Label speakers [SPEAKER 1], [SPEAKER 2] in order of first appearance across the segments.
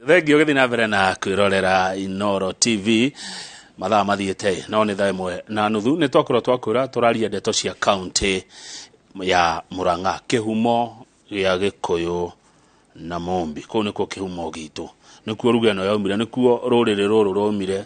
[SPEAKER 1] Thengiũ gĩthiĩ na mbere na kwĩrorera Inoro TV. Mathaa mathiĩte no nĩ 1:30. Nĩ twakorwo twakwĩra tũraria ndeto cia kaunti ya Murang'a, kĩhumo gĩa Gĩkũyũ na Mũmbi. Kũu nĩkuo kĩhumo gitũ, nĩkuo ruga ĩno yaumire, nĩkuo rũrĩrĩ rũrũ rwaumire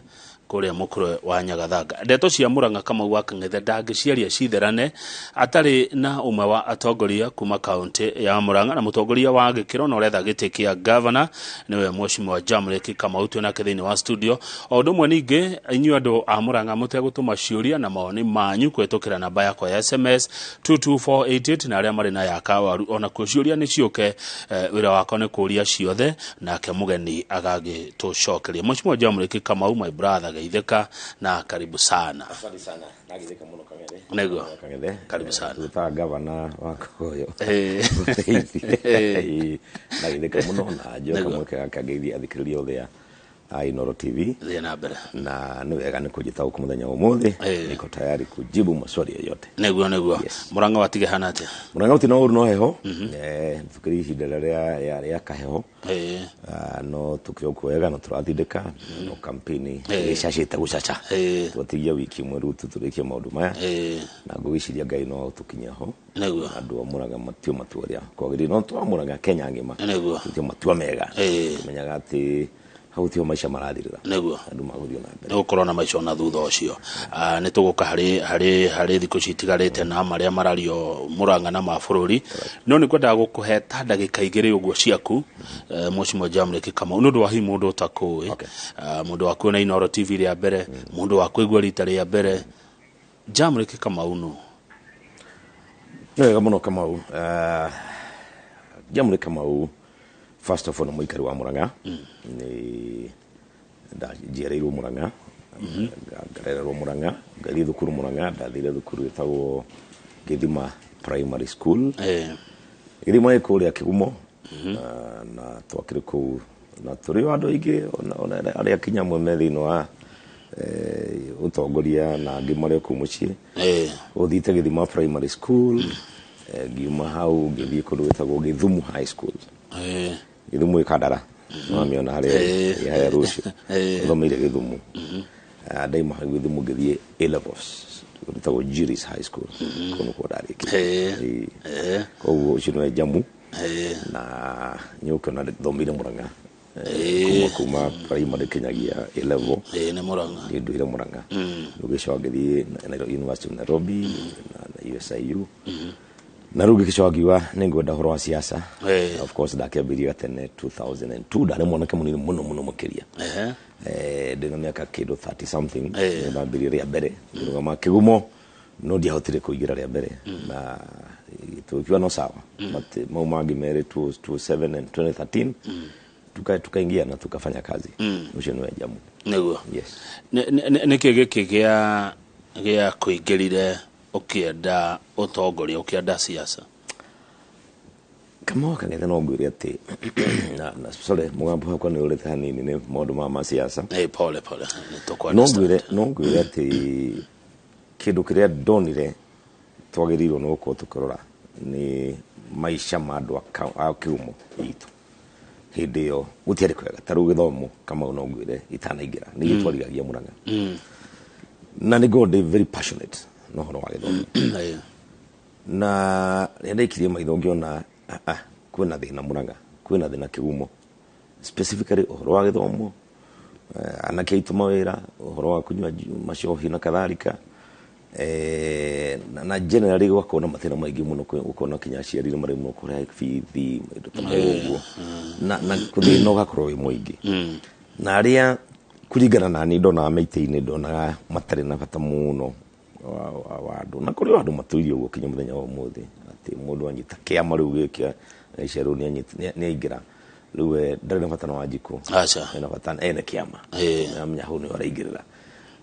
[SPEAKER 1] kũrĩa mũkũrwe wa Nyagathanga. Ndeto cia Murang'a, Kamau wa Kang'ethe ndangĩciaria citherane atarĩ na ũmwe wa atongoria kuma kaunti ya Murang'a, na mũtongoria wa gĩkĩro na ũretha gĩtĩ kĩa gavana, nĩwe Mheshimiwa Jamlek Kamau, twĩ nake thĩinĩ wa studio. O ũndũ ũmwe ningĩ, inyuĩ andũ a Murang'a mũtegũtũma ciũria na mawoni manyu kũhĩtũkĩra namba yakwa ya SMS 22488, na arĩa marĩ na ya kawaru onakuo ciũria nĩ ciũke. Wĩra wakwa nĩ kũũria ciothe nake mũgeni agagĩtũcokeria. Mheshimiwa Jamlek Kamau, my brother, geithĩka na karibu sana.
[SPEAKER 2] Asante sana. Nagithika muno, Kang'ethe.
[SPEAKER 1] Nĩguo.
[SPEAKER 2] Kang'ethe.
[SPEAKER 1] Karibu sana.
[SPEAKER 2] Tutaga gavana wa Koyo. Nagithika muno na njoka mweke gaka ngeithie athikĩrĩria othe a Inoro TV.
[SPEAKER 1] Thiĩ na mbere.
[SPEAKER 2] Na nĩ wega nĩ kũnjĩta gũkũ mũthenya wa ũmũthĩ. Niko tayari kujibu maswali yoyote.
[SPEAKER 1] Nĩguo.
[SPEAKER 2] Yes.
[SPEAKER 1] Murang'a watige hana atĩa?
[SPEAKER 2] Mũrang'a ũti no ũru, no heho. Tukĩrĩ ihinda rĩrĩa rĩa kaheho. Ah, no tukĩrĩ o wega, no tũrathindĩka no kampeni ĩcacĩte gũcaca. Twatigia wiki ĩmwe rĩu tũrĩkie maũndũ maya, na ngũgĩciria Ngai no tũkinye ho. Andũ a Mũrang'a matue matua ũrĩa kwagĩrĩire, no to a Mũrang'a, Kenya ng'ima. Tũtue matua mega, tũmenyaga atĩ hau tiho maica marathirĩra. Andũ magũthiĩ na mbere.
[SPEAKER 1] Nĩ gũkorwo na maica ona thutha ũcio. Ah, nĩ tũgũka harĩ thikũ ici itigarĩte na marĩa marario Mũrang'a na ma bũrũri, no nĩ kwendaga gũkũhe ta ndagĩka 2 ũguo ciaku, Mheshimiwa Jamlek Kamau, nĩ ũndũ wa hihi mũndũ ũtakũĩ. Ah, mũndũ wa kuona Inoro TV rĩa mbere, mũndũ wa kũigua rita rĩa mbere, Jamlek Kamau nũ?
[SPEAKER 2] Nĩ wega mũno, Kamau. Jamlek Kamau, first of all, nĩ mũikari wa Mũrang'a. Nĩ njiarĩirwo Mũrang'a, ngarererwo Mũrang'a, ngathiĩ thukuru Mũrang'a. Ndathire thukuru ĩtagwo Gĩthima Primary School. Gĩthima ĩ kũrĩa Kĩgumo. Na twakĩrĩ kũu na tũrĩ o andũ aingĩ, ona arĩa kinya amwe me thĩinĩ wa ũtongoria na angĩ marĩ o kũu mũciĩ. Ũthiĩte Gĩthima Primary School, ngiuma hau ngĩthiĩ kũndũ gwĩtagwo Gĩthumu High School. Gĩthumu ĩ Kandara, wamĩona harĩa ĩ harĩa rũciũ. Thomeire Gĩthumu. Ah, ndaima hau Gĩthumu ngĩthiĩ A levels gwĩtagwo Jiris High School. Kũu nĩkuo ndarĩkirie. Koguo ũcio nĩwe Jamu. Na nĩ ũkĩona thomeire Mũrang'a kuma primary kinyagia A level.
[SPEAKER 1] Nĩ Mũrang'a.
[SPEAKER 2] Niĩ ndũire Mũrang'a. Rĩu gĩcoka ngĩthiĩ University of Nairobi na USIU, na rĩu ngĩgĩcoka ngiuga nĩ ngwenda ũhoro wa siasa. Of course ndakĩambĩrĩria gatene 2002, ndarĩ mwanake mũnini mũno mũno makĩria. Ndĩna mĩaka kĩndũ 30 something. Nĩ ndambĩrĩria rĩa mbere ngĩrũgama Kĩgumo, no ndiahotire kũingĩra rĩa mbere, na tũkiuga no sawa, but mau mangĩ merĩ, 2007 and 2013, tukaingia na tukafanya kazi. Ũcio nĩwe Jamu.
[SPEAKER 1] Nĩguo.
[SPEAKER 2] Yes.
[SPEAKER 1] Nĩkĩ gĩkĩ gĩa kũingĩrire ũkĩenda ũtongoria, ũkĩenda siasa?
[SPEAKER 2] Kamau Kang'ethe, no ngwĩre atĩ na sorry, mũgambo wakwa nĩ ũrĩte hanini nĩ maũndũ ma siasa.
[SPEAKER 1] Pole pole, nĩ tũkũ
[SPEAKER 2] No
[SPEAKER 1] understand.
[SPEAKER 2] ngwĩre atĩ kĩndũ kĩrĩa ndonire twagĩrĩirwo nĩ gũkorwo tũkĩrora nĩ maica ma andũ a kĩgumo gitũ. Hĩndĩ ĩyo gũtiarĩ kwega. Ta rĩu gĩthomo, Kamau, no ngwĩre itanaingĩra nĩ ithuĩ twarigagia Mũrang'a, na nĩ ngorwo ndĩ very passionate na ũhoro wa gĩthomo. Na rĩrĩa ndaikirie maitho ngĩona, ah, ah, kwĩna thĩna Mũrang'a, kwĩna thĩna Kĩgumo, specifically ũhoro wa gĩthomo, anake aitũ mawĩra, ũhoro wa kũnyua macohi na kadhalika, na generally gũgakorwo na mathĩna maingĩ mũno, ũkona kinya aciari nĩ maremwo kũrĩha bithi, maindo ta mau ũguo, na thĩna ũgakorwo wĩ mũingĩ, na arĩa kũringana na niĩ ndonaga mĩtĩ-inĩ, ndonaga matarĩ na bata mũno wa andũ, na kũrĩ o andũ matũire ũguo kinya mũthenya wa ũmũthĩ, atĩ mũndũ anyita kĩama rĩu gĩkĩ gaica rĩu nĩ aingĩra, rĩu we ndarĩ na bata na Wanjikũ.
[SPEAKER 1] Aca.
[SPEAKER 2] Ena bata ene kĩama. Amenya hau nĩho araingĩrĩra,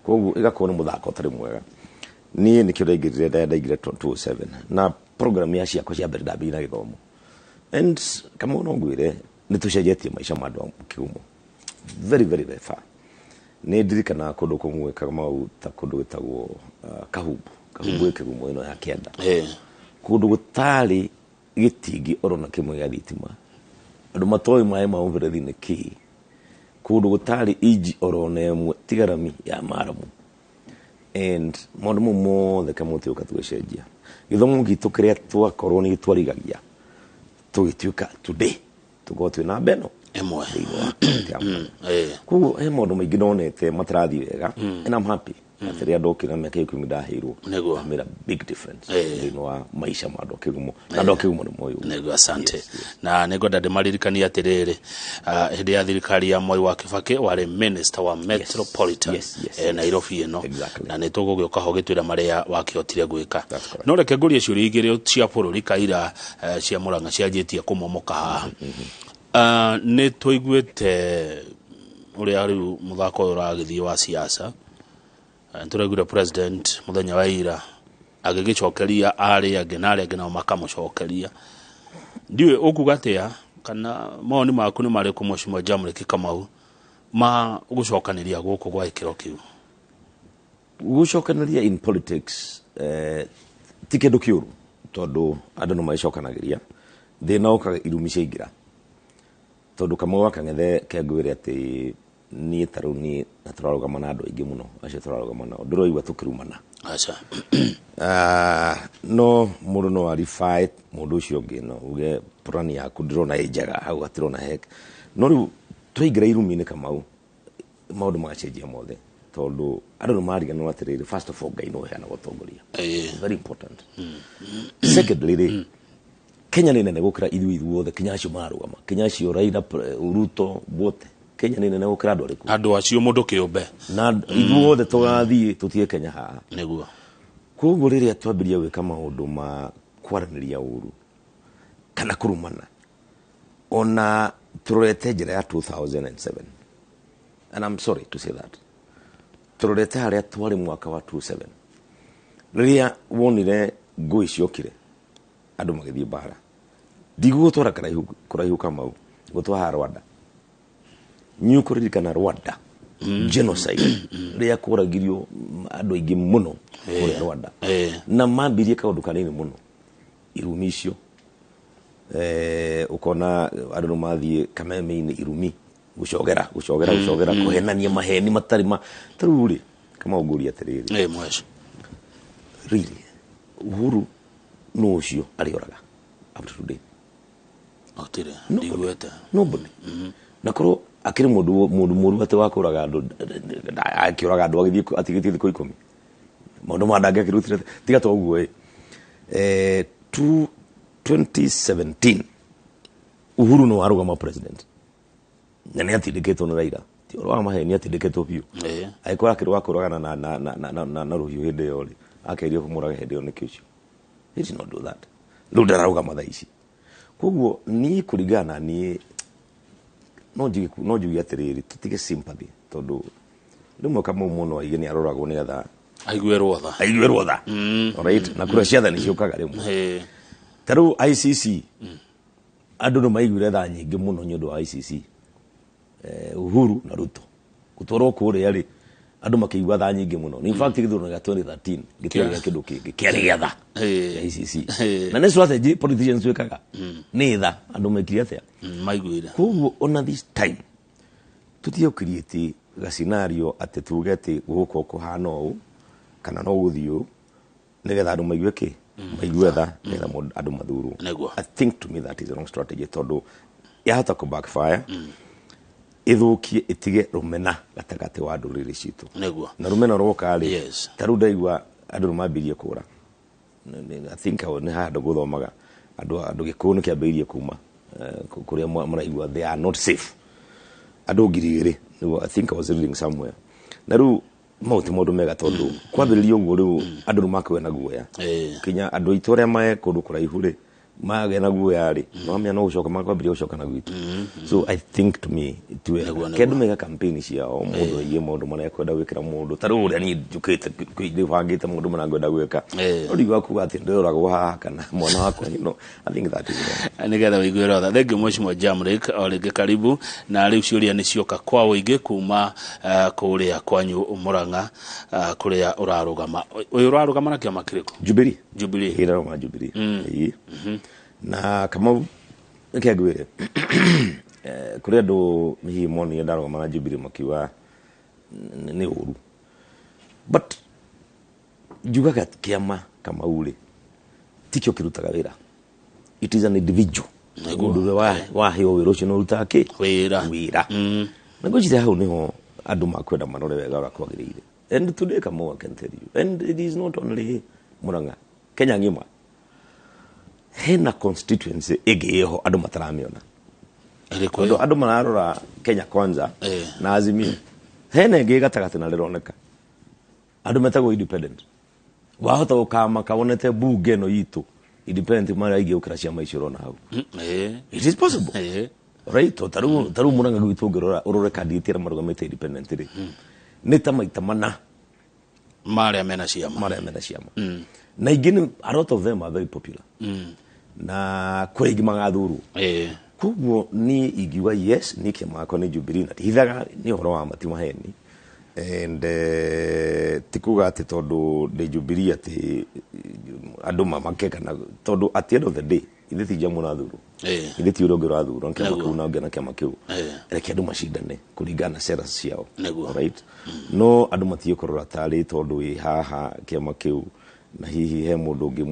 [SPEAKER 2] koguo ĩgakorwo nĩ mũthako ũtarĩ mwega. Niĩ nĩkĩo ndaingĩrire, ndaingĩrire 2007 na program ya ciakwa cia mbere ndambĩrĩirie na gĩthomo, and Kamau, no ngwĩre nĩ tũcenjetie maica ma andũ a Kĩgumo very very very far. Nĩ ndirikanaga kũndũ kũmwe, Kamau, ta kũndũ gwĩtagwo Kahumbu. Kahumbu ĩ Kĩgumo ĩno ya kĩanda, kũndũ gũtarĩ gĩtingĩ oro na kĩmwe gĩa thitima, andũ matoĩ maĩ ma mũberethi nĩ kĩĩ. Kũndũ gũtarĩ inji oro na ĩmwe tiga rami ya maramu. And maũndũ mau mothe kamũtĩ ũka tũgĩcenjia gĩthomo gitũ kĩrĩa twakorwo nĩ twarigagia, tũgĩtuĩka today tũkorwo twĩ namba ĩno
[SPEAKER 1] ĩmwe
[SPEAKER 2] thĩinĩ wa kaunti ya Murang'a. Koguo he maũndũ maingĩ ndonete matarathiĩ wega, and I'm happy atĩ rĩrĩa ndokire na mĩaka 10 ndaheirwo, I made a big difference thĩinĩ wa maica ma andũ a Kĩgumo, na andũ a Kĩgumo nĩ moĩ ũguo.
[SPEAKER 1] Nĩguo, asante. Na nĩngwenda ndĩmaririkanie atĩrĩrĩ, hĩndĩ ya thirikari ya Mwai wa Kibaki warĩ minister wa Metropolitan Nairobi ĩno. Na nĩ tũgũgĩũka ho gĩtwĩra marĩa wakĩhotire gwĩka.
[SPEAKER 2] That's correct.
[SPEAKER 1] No reke ngũrie ciũria igĩrĩ cia bũrũri kaira cia Murang'a cianjĩtie kũmomoka haha. Nĩ tũiguĩte ũrĩa rĩu mũthako ũyũ ũragĩthiĩ wa siasa. Nĩ tũraiguire president mũthenya wa ira agĩgĩcokeria arĩa angĩ na arĩa angĩ nao makamũcokeria. Ndiũĩ ũkuga atĩa, kana mawoni maku nĩ marĩkũ, Mheshimiwa Jamleck Kamau, ma gũcokanĩria gũkũ gwa gĩkĩro kĩu?
[SPEAKER 2] Gũcokanĩria in politics ti kĩndũ kĩũru, tondũ andũ nĩ magĩcokanagĩria. Thĩna ũkaga irumi ciaingĩra, tondũ Kamau wa Kang'ethe kengwĩre atĩ niĩ ta rĩu niĩ na tũrarũgama na andũ aingĩ mũno acio tũrarũgama nao, ndĩroigua tũkĩrumana.
[SPEAKER 1] Aca.
[SPEAKER 2] No mũndũ no arify mũndũ ũcio ũngĩ, no uge plan yaku ndĩrona ĩ njega, hau hatirona hek. No rĩu twaingĩra irumi-inĩ Kamau, maũndũ magacenjia mothe, tondũ andũ nĩ mariganĩrwo atĩrĩrĩ, first of all, Ngai nĩwe ũheanaga ũtongoria. Very important. Secondly rĩ, Kenya nĩ nene gũkĩra ithuĩ ithuothe, kinya acio mararũgama, kinya acio Raila, Ruto, wote. Kenya nĩ nene gũkĩra andũ arĩkũ?
[SPEAKER 1] Andũ acio mũndũ kĩũmbe.
[SPEAKER 2] Na ithuothe tũgathiĩ tũtige Kenya haha. Koguo rĩrĩa twambĩrĩria gwĩka maũndũ ma kwaranĩria ũru kana kũrumana, ona tũrorete njĩra ya 2007, and I'm sorry to say that, tũrorete harĩa twarĩ mwaka wa 27 rĩrĩa wonire ngũĩ ciokire, andũ magĩthiĩ mbara. Ndigũgũtwara kũraihu Kamau, gũtwara Rwanda. Nĩ ũkũririkana Rwanda genocide rĩrĩa kũragirio andũ aingĩ mũno kũrĩa Rwanda, na mambirie kaũndũ kanini mũno, irumi icio. Ũkona andũ nĩ mathiĩ kameme-inĩ, irumi, gũcogera, gũcogera, gũcogera, kũhenania maheni matarĩ ma. Ta rĩu rĩ, Kamau, ngũria atĩrĩrĩ,
[SPEAKER 1] Mwesh.
[SPEAKER 2] Really, Uhuru nũ ũcio arĩoraga up to today?
[SPEAKER 1] Gũtirĩ. Ndiguĩte.
[SPEAKER 2] Nobody. Na korwo akĩrĩ mũndũ mũru atĩ wa kũraga andũ, akĩũraga andũ agĩthiĩ atigĩtie thikũ 10, maũndũ ma ndangĩakĩrutire tiga to ũguo ĩ. 2017 Uhuru nĩ warũgama president na nĩ atindĩkĩtwo nĩ Raila, ti ũhoro wa maheni, atindĩkĩtwo biũ. Angĩkorwo akĩrĩ wa kũragana na rũhiũ hĩndĩ ĩyo rĩ, akerio kũmũraga hĩndĩ ĩyo nĩkĩ ũcio? He did not do that. Rĩu ndararũgama thaa ici. Koguo niĩ kũringana na niĩ no njuge atĩrĩrĩ, tũtige sympathy, tondũ rĩmwe Kamau mũno aige nĩ aroragwo nĩgetha
[SPEAKER 1] aiguĩrwo tha.
[SPEAKER 2] Aiguĩrwo tha. Alright, na kura cia tha nĩ ciũkaga rĩmwe. Ta rĩu ICC, andũ nĩ maiguire tha nyingĩ mũno nĩ ũndũ wa ICC. Uhuru na Ruto gũtwarwo kũrĩa rĩ, andũ makĩigua tha nyingĩ mũno. In fact, gĩthurano gĩa 2013 gĩtiarĩ gĩa kĩndũ kĩngĩ, kĩarĩ gĩa tha ya ICC. Na nĩ strategy politicians twĩkaga, nĩ tha andũ mekire atĩa?
[SPEAKER 1] Maiguire.
[SPEAKER 2] Koguo ona this time tũtige create ga scenario atĩ tuge atĩ gũgũkorwo kũhana ũũ kana no gũthiĩ ũũ, nĩgetha andũ maigue kĩ, maigue tha, nĩgetha andũ mathurwo. I think to me that is a wrong strategy, tondũ yahota kũ backfire, ĩthũkie, ĩtige rũmena gatagatĩ wa ndũrĩrĩ citũ. Na rũmena rwoka rĩ, ta rĩu ndaigua andũ nĩ mambirie kũra. I think nĩ handũ gũthomaga andũ gĩkũyũ nĩ kĩambĩrĩirie kuma kũrĩa maraigua they are not safe, andũ 2000 nĩguo. I think I was reading somewhere. Na rĩu mau ti maũndũ mega, tondũ kwambĩrĩria ũguo rĩu andũ nĩ makũgĩa na guoya. Kinya andũ aitũ arĩa me kũndũ kũraihu rĩ, magĩa na guoya rĩ, mamenya no gũcoka makwambĩrĩria gũcoka na gwitũ. So I think to me ti wega. Ke andũ meka campaign ciao, mũndũ aige maũndũ marĩa ekwenda gwĩkĩra mũndũ, ta rĩu ũrĩa niĩ njũkĩte ndĩbangĩte maũndũ marĩa ngwenda gwĩka. No ndiuga kuga atĩ ndĩroragwo haha kana mwana wakwa, I think that is wrong.
[SPEAKER 1] Nĩgetha ũiguĩre tha. Thank you, Mheshimiwa Jamleck, o rĩngĩ karibu. Na rĩu ciũria nĩ cioka kwa ũingĩ kuma kũrĩa kwanyu Murang'a, kũrĩa ũrarũgama. Ũyũ ũrarũgama na kĩama kĩrĩkũ?
[SPEAKER 2] Jubilee.
[SPEAKER 1] Jubilee.
[SPEAKER 2] Ĩĩ, ndarũgama Jubilee. Ĩĩ. Na Kamau, reke ngwĩre, Kũrĩ andũ hihi monire ndarũgama na Jubilee makiuga nĩ ũru, but njugaga kĩama Kamau rĩ tikĩo kĩrutaga wĩra, it is an individual. Mũndũ ũrĩa waheo wĩra ũcio nĩ ũrutaga kĩ?
[SPEAKER 1] Wĩra.
[SPEAKER 2] Wĩra. Na ngwĩciria hau nĩho andũ makwenda marore wega ũrĩa kwagĩrĩire. And today, Kamau, I can tell you, and it is not only Murang'a, Kenya ng'ima hena constituency ĩngĩ ĩho andũ mataramĩona.
[SPEAKER 1] Ĩrĩkũ?
[SPEAKER 2] Tondũ andũ mararora Kenya Kwanza na Azimio, hena ĩngĩ gatagatĩ na rĩroneka andũ metagwo independent. Wahota gũkamaka wonete bunge ĩno itũ independent marĩa aingĩ gũkĩra ciama icio ũrona hau. It is possible. Right, to tarĩu Murang'a gwitũ ũngĩrora ũrore candidate arĩa marũgamĩte independent rĩ, nĩ ta maita mana
[SPEAKER 1] marĩa mena ciama.
[SPEAKER 2] Marĩa mena ciama. Na ingĩ nĩ a lot of them are very popular na kũrĩ aingĩ magathurwo. Koguo niĩ ingiuga yes, niĩ kĩama gakwa nĩ Jubilee na ndihithaga, nĩ ũhoro wa mati maheni, and ti kuga atĩ tondũ ndĩ Jubilee atĩ andũ mamake, kana tondũ at the end of the day ithuĩ ti njamu ũrathurwo. Ithuĩ ti ũrĩa ũngĩ ũrathurwo nĩ kĩama kĩu na ũngĩ na kĩama kĩu. Reke andũ macindane kũringana na sera ciao. Alright, no andũ matige kũrora tarĩ tondũ wĩ haha kĩama kĩu na hihi he mũndũ ũngĩ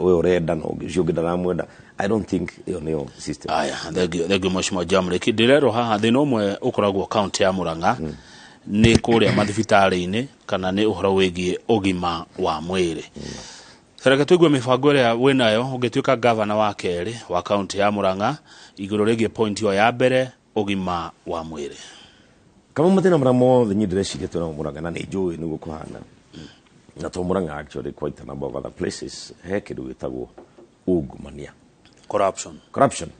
[SPEAKER 2] we ũrenda na ũngĩ ũcio ũngĩ ndaramwenda. I don't think ĩyo nĩyo system.
[SPEAKER 1] Aya, thengio, thengio mheshimiwa Jamrick. Ndĩrerwo haha thĩna ũmwe ũkoragwo kaunti ya Murang'a nĩ kũrĩa mathibitarĩ-inĩ kana nĩ ũhoro wĩgiĩ ũgima wa mwĩrĩ. Reke tũigue mĩbango ĩrĩa wĩnayo ũngĩtuĩka gavana wa kerĩ wa kaunti ya Murang'a igũrũ rĩgiĩ point ĩyo ya mbere, ũgima wa mwĩrĩ.
[SPEAKER 2] Kama mathĩna marĩa mothe niĩ ndĩreciria twĩnamo Murang'a, na nĩ njũĩ nĩguo kũhana, na to Murang'a, actually quite a number of other places, he kĩndũ gĩtagwo ungumania.
[SPEAKER 1] Corruption.
[SPEAKER 2] Corruption.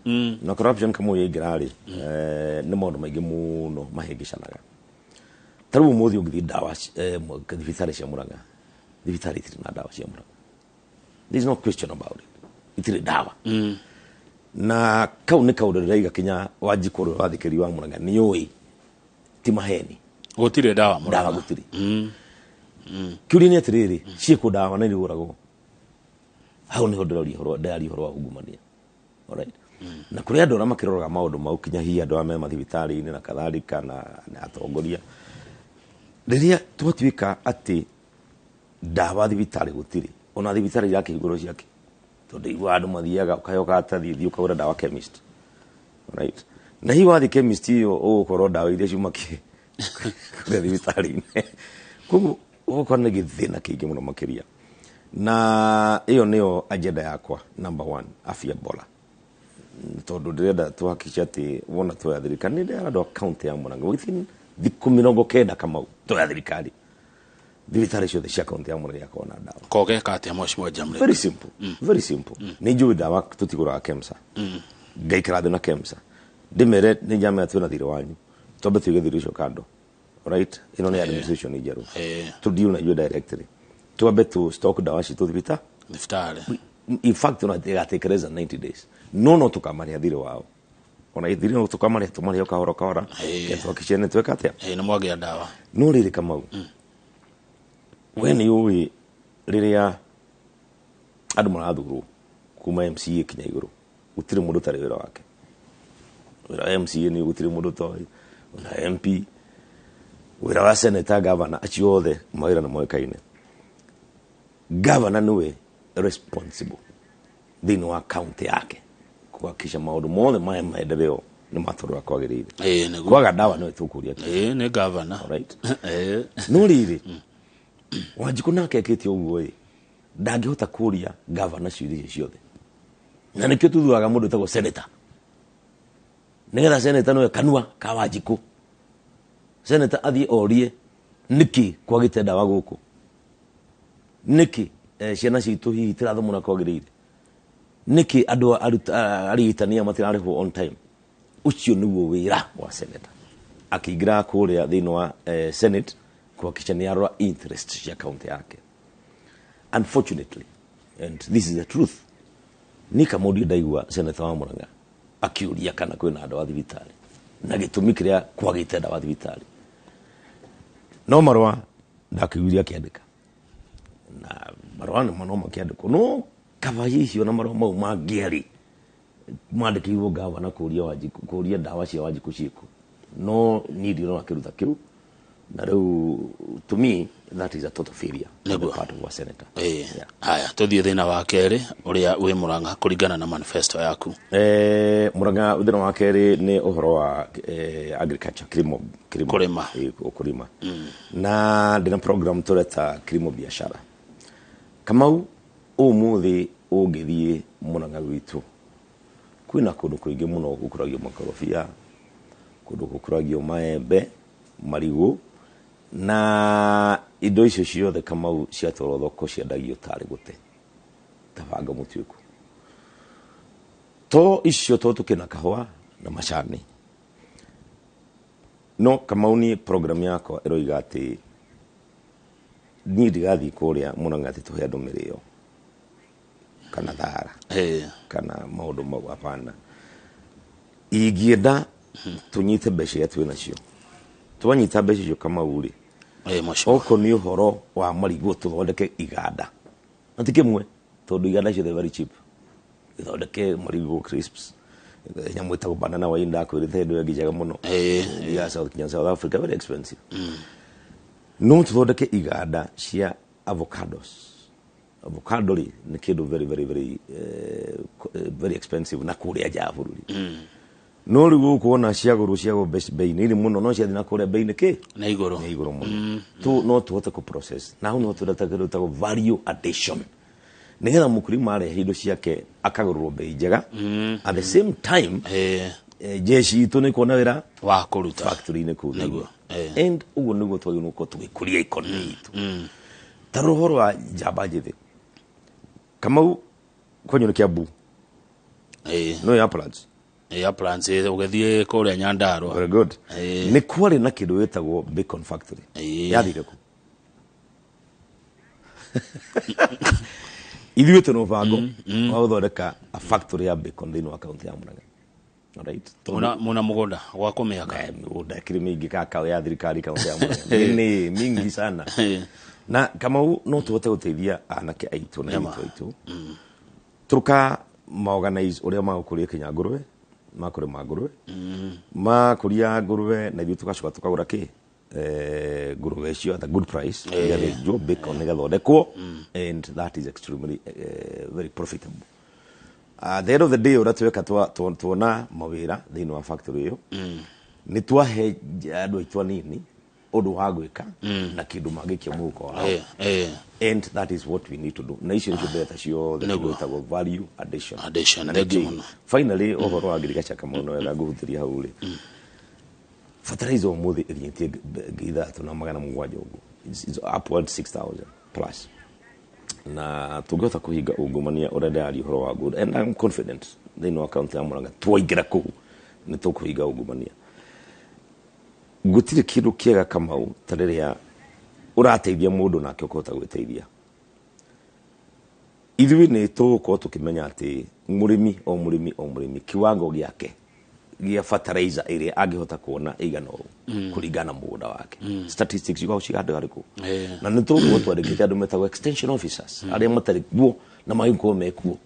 [SPEAKER 2] Na corruption kamwe yaingĩra rĩ, nĩ maũndũ maingĩ mũno mahĩngĩcanaga. Ta rĩu ũmũthĩ ũngĩthiĩ ndawa thibitarĩ cia Murang'a, thibitarĩ itirĩ na ndawa cia Murang'a. There is no question about it, itirĩ ndawa. Na kau nĩ kaũndũ ndĩraiga kinya Wanjikũ ũrĩa wathikĩri wa Murang'a nĩ ũĩ ti maheni.
[SPEAKER 1] Gũtirĩ ndawa
[SPEAKER 2] Ndawa
[SPEAKER 1] Murang'a.
[SPEAKER 2] gũtirĩ. Kĩũria nĩ atĩrĩrĩ, ciĩkũ ndawa na irĩgũragwo? Hau nĩho ndĩroria ũhoro, ndĩraria ũhoro wa ungumania. Alright. Na kũrĩ andũ arĩa makĩroraga maũndũ mau, kinya hihi andũ arĩa me mathibitarĩ-inĩ na kadhalika na atongoria. Rĩrĩa twatuĩka atĩ ndawa thibitarĩ gũtirĩ, ona thibitarĩ irakĩhingũrwo ciake, tondũ iguaga andũ mathiaga ũkaheo karatathi, thiĩ ũkagũra ndawa chemist. Right. Na hihi wathiĩ chemist ĩyo ũgũkorwo ndawa iria ciuma kĩ kũrĩa thibitarĩ-inĩ. Koguo ũgũkorwo nĩ gĩthĩna kĩingĩ mũno makĩria. Na ĩyo nĩyo agenda yakwa number one, afya bora, tondũ ndĩrenda tuhakikishe atĩ wona tuoya thirikari, nĩ ndĩrera andũ a kaunti ya Murang'a within thikũ 90, Kamau, tuoya thirikari, thibitarĩ ciothe cia kaunti ya Murang'a igakorwo na ndawa.
[SPEAKER 1] Kogeka atĩa, mheshimiwa Jamrick?
[SPEAKER 2] Very simple, very simple. Nĩ njũĩ ndawa tũtigũraga KEMSA. Ngaikara thĩ na KEMSA ndĩmere nĩ njamera twĩna thirĩ wanyu, twambe tuige thirĩ ũcio kando. Right, ĩno nĩ administration njerũ. Tũdeal na ithuĩ directly, twambe tu stock ndawa citũ thibitarĩ.
[SPEAKER 1] Thibitarĩ.
[SPEAKER 2] In fact, ona ĩgatake less than 90 days, no tũkamarĩha thirĩ wao, ona thirĩ no tũkamarĩha, tũmarĩhe o kahora kahora. Tuhakikishe nĩ tweka atĩa.
[SPEAKER 1] Nĩ mwagĩa ndawa.
[SPEAKER 2] No rĩrĩ, Kamau, we nĩ ũĩ rĩrĩa andũ marathurwo kuma MCA kinya igũrũ, gũtirĩ mũndũ ũtarĩ wĩra wake. Wĩra wa MCA nĩ gũtirĩ mũndũ ũtoĩ, wĩra wa MP, wĩra wa senator, governor, acio othe mawĩra nĩ moĩkaine. Governor nĩwe responsible thĩinĩ wa county yake kuhakikisha maũndũ mothe maya maendeleo nĩ matũrũra kwagĩrĩire.
[SPEAKER 1] Nĩguo.
[SPEAKER 2] Kwaga ndawa nĩwe tũkũria kĩ?
[SPEAKER 1] Nĩ gavana.
[SPEAKER 2] Alright. No rĩrĩ, Wanjikũ nake ekĩte ũguo ĩ, ndangĩhota kũria gavana ciũria icio ciothe, na nĩkĩo tuthuraga mũndũ wĩtagwo senator, nĩgetha senator nĩwe kanua ka Wanjikũ. Senator athiĩ orie nĩkĩ kwagĩte ndawa gũkũ, nĩkĩ ciana citũ hihi itirathomwo na kwagĩrĩire, nĩkĩ andũ arigitani aya matirarĩhwo on time. Ũcio nĩguo wĩra wa senator akĩingĩra kũrĩa thĩinĩ wa senate kuhakikisha nĩ arora interest cia county yake. Unfortunately, and this is the truth, ni Kamau ndaigua senator wa Murang'a akiũria kana kwĩna ndawa thibitarĩ na gĩtũmi kĩrĩa kwagĩte ndawa thibitarĩ. No marũa ndakĩiguire akĩandĩka, na marũa nĩmo no makĩandĩkwo, no kaba hihi ona marũa mau mangĩarĩ Mandĩkĩirwo gavana kũria Wanjikũ, kũria ndawa cia Wanjikũ ciĩkũ, no niĩ ndirona kĩruta kĩu. Na rĩu to me that is a total failure on the
[SPEAKER 1] Nĩguo.
[SPEAKER 2] part of a senator.
[SPEAKER 1] Ĩĩ. Haya, tũthiĩ thĩna wa kerĩ ũrĩa wĩ Mũrang'a kũringana na manifesto yaku.
[SPEAKER 2] Murang'a, thĩna wa kerĩ nĩ ũhoro wa agriculture, kilimo, kilimo.
[SPEAKER 1] Kũrĩma.
[SPEAKER 2] Ũkũrĩma. Na ndĩna program tũreta kilimo biashara. Kamau, ũmũthĩ ũngĩthiĩ Murang'a gwitũ, kwĩna kũndũ kũingĩ mũno gũkũragio makorobia, kũndũ gũkũragio maembe, marigũ, na indo icio ciothe, Kamau, ciatwarwo thoko ciendagio tarĩ gũte ta banga mũtuĩku. To icio, to tũkĩna kahũa na macani. No Kamau, niĩ program yakwa ĩroiga atĩ niĩ ndigathiĩ kũrĩa Mũrang'a atĩ tũhe andũ mĩrĩo kana thara kana maũndũ mau, hapana. Ingĩenda tũnyite mbeca iria twĩ nacio. Twanyita mbeca icio, Kamau rĩ,
[SPEAKER 1] Mheshimiwa.
[SPEAKER 2] Okorwo nĩ ũhoro wa marigũ, tũthondeke iganda, na ti kĩmwe, tondũ iganda ciothe very cheap. Ithondeke marigũ crisps, nyamũ ĩtagwo banana wine, ndakwĩrĩte ĩndũ ĩngĩ njega mũno ya South, kinya South Africa, very expensive. No tũthondeke iganda cia avocados. Avocado rĩ, nĩ kĩndũ very very very very expensive na kũrĩa nja ya bũrũri. No rĩu gũkũ wona ciagũrwo ciagwo bei nini mũno, no ciathiĩ na kũrĩa bei nĩ kĩ?
[SPEAKER 1] Na igũrũ.
[SPEAKER 2] Nĩ igũrũ mũno. Tu no tũhote kũ process, na hau nĩho tũreta kĩndũ gĩtagwo value addition, nĩgetha mũkulima arehe indo ciake akagũrĩrwo bei njega. At the same time, jeshi itũ nĩ kuona wĩra
[SPEAKER 1] wa kũruta
[SPEAKER 2] factory-inĩ kũu thĩinĩ.
[SPEAKER 1] Nĩguo, eh.
[SPEAKER 2] And ũguo nĩguo twagĩrĩirwo gũkorwo tũgĩkũria economy itũ. Ta rora ũhoro wa njamba njĩthĩ, Kamau, kwanyu nĩ Kiambu. No ya plants.
[SPEAKER 1] Ya plants, ũgĩthiĩ kũrĩa Nyandarua.
[SPEAKER 2] Very good. Nĩ kwarĩ na kĩndũ gĩtagwo bacon factory. Yathire kũ? Ithuĩ twĩna mũbango wa gũthondeka a factory ya bacon thĩinĩ wa kaunti ya Murang'a. Alright.
[SPEAKER 1] Muna mũgũnda gwa kũmĩaka?
[SPEAKER 2] Mĩgũnda ĩkĩrĩ mĩingĩ kaka ya thirikari kaunti ya Murang'a nĩ mingi sana. Na Kamau, no tũhote gũteithia anake aitũ na airĩtu aitũ tũka maorganize ũrĩa magũkũria kinya ngũrwe, makũrĩma ngũrwe, makũria ngũrwe, na ithuĩ tũgacoka tũkagũra kĩ ngũrwe icio at a good price, igathĩnjwo, bacon ĩgathondekwo, and that is extremely very profitable. At the end of the day, ũrĩa tweka, tuona mawĩra thĩinĩ wa factory ĩyo, nĩ twahe andũ aitũ anini ũndũ wa gwĩka na kĩndũ mangĩkia mũhuko wao. And that is what we need to do. Na icio nĩcio mbeca ciothe, kĩndũ gĩtagwo value addition.
[SPEAKER 1] Addition,
[SPEAKER 2] Na
[SPEAKER 1] thank you
[SPEAKER 2] nĩkĩ?
[SPEAKER 1] Mũno.
[SPEAKER 2] Finally, ũhoro wa agriculture, kama no wega ngũhutĩria hau rĩ, fertilizer ũmũthĩ ĩkinyĩtie 3700 ũguo. It's upward 6000 plus. Na tũngĩhota kũhinga ungumania ũrĩa ndĩraria ũhoro waguo, and I'm confident thĩinĩ wa kaunti ya Murang'a twaingĩra kũu nĩ tũkũhinga ungumania. Gũtirĩ kĩndũ kĩega, Kamau, ta rĩrĩa ũrateithia mũndũ nake ũkahota gwĩteithia. Ithuĩ nĩ tũgũkorwo tũkĩmenya atĩ mũrĩmi o mũrĩmi o mũrĩmi kiwango gĩake gĩa fertilizer ĩrĩa angĩhota kuona ĩigana ũũ kũringana na mũgũnda wake. Statistics ikoragwo cigandũ harĩkũ? Na nĩ tũgũkorwo twandĩkĩte andũ metagwo extension officers arĩa matarĩ kuo na magĩkorwo mekuo,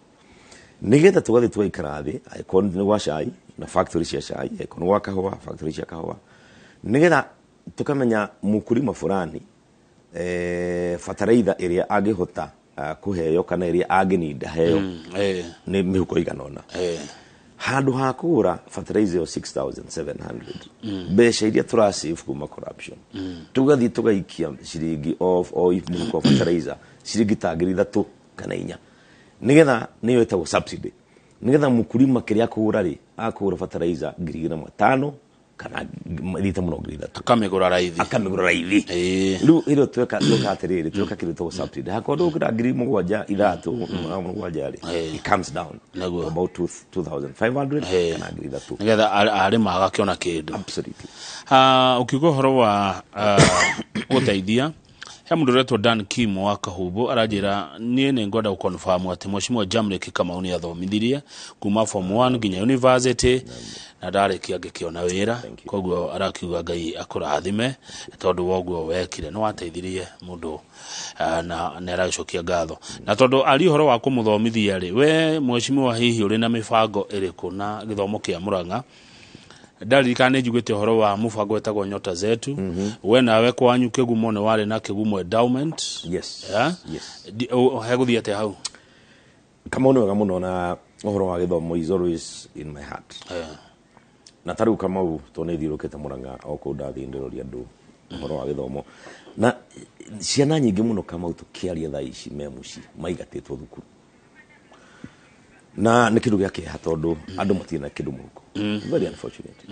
[SPEAKER 2] nĩgetha tũgathiĩ tũgaikara thĩ, angĩkorwo nĩ gwa cai na factory cia cai, angĩkorwo nĩ gwa kahũa, factory cia kahũa, nĩgetha tũkamenya mũkulima fulani fertilizer ĩrĩa angĩhota kũheo kana ĩrĩa angĩninda heo nĩ mĩhuko igana ũna. Handũ ha kũgũra fertilizer ĩyo 6700, mbeca iria tũrasave kuma corruption, tũgathiĩ tũgaikia ciringi o mũhuko wa fertilizer ciringi ta 3000 kana 4000, nĩgetha nĩyo ĩtagwo subsidy, nĩgetha mũkulima kĩrĩa akũgũra rĩ, akũgũra fertilizer 2500 kana thiĩte mũno 3000.
[SPEAKER 1] Akamĩgũra raithi.
[SPEAKER 2] Akamĩgũra raithi. Rĩu ĩrĩa tweka atĩrĩrĩ, tweka kĩndũ gĩtagwo subsidy, hakorwo ndũgũkĩra 7000, 3000, 7 rĩ, it comes down to about 2500 kana 3000.
[SPEAKER 1] Nĩgetha arĩma agakĩona kĩndũ.
[SPEAKER 2] Absolutely.
[SPEAKER 1] Ũkiuga ũhoro wa gũteithia He mũndũ ũretwo Dan Kim wa Kahubo aranjĩra niĩ nĩ ngwenda gũconfirm atĩ Mheshimiwa Jamlek Kamau nĩ athomithirie kuma form 1 nginya university na ndarĩkia ngĩkĩona wĩra. Koguo arakiuga Ngai akũrathime tondũ wa ũguo wekire, nĩ wateithirie mũndũ na nĩ aragĩcokia ngatho. Na tondũ ari ũhoro wa kũmũthomithia rĩ, we mheshimiwa hihi ũrĩ na mĩbango ĩrĩkũ na gĩthomo kĩa Murang'a? Ndaririkana nĩ njiguĩte ũhoro wa mũbango wĩtagwo Nyota Zetu. We nawe kwanyu Kĩgumo nĩ warĩ na Kĩgumo Endowment.
[SPEAKER 2] Yes.
[SPEAKER 1] Yeah?
[SPEAKER 2] Yes.
[SPEAKER 1] Hegũthiĩ atĩa hau?
[SPEAKER 2] Kamau, nĩ wega mũno, na ũhoro wa gĩthomo is always in my heart. Na ta rĩu Kamau, tondũ nĩ thiũrũkĩte Murang'a o kũu, ndathiĩ ndĩroria andũ ũhoro wa gĩthomo, na ciana nyingĩ mũno, Kamau, tũkĩaria thaa ici me mũciĩ maigatĩtwo thukuru, na nĩ kĩndũ gĩa kĩeha tondũ andũ matirĩ na kĩndũ mũhuko. Very unfortunate.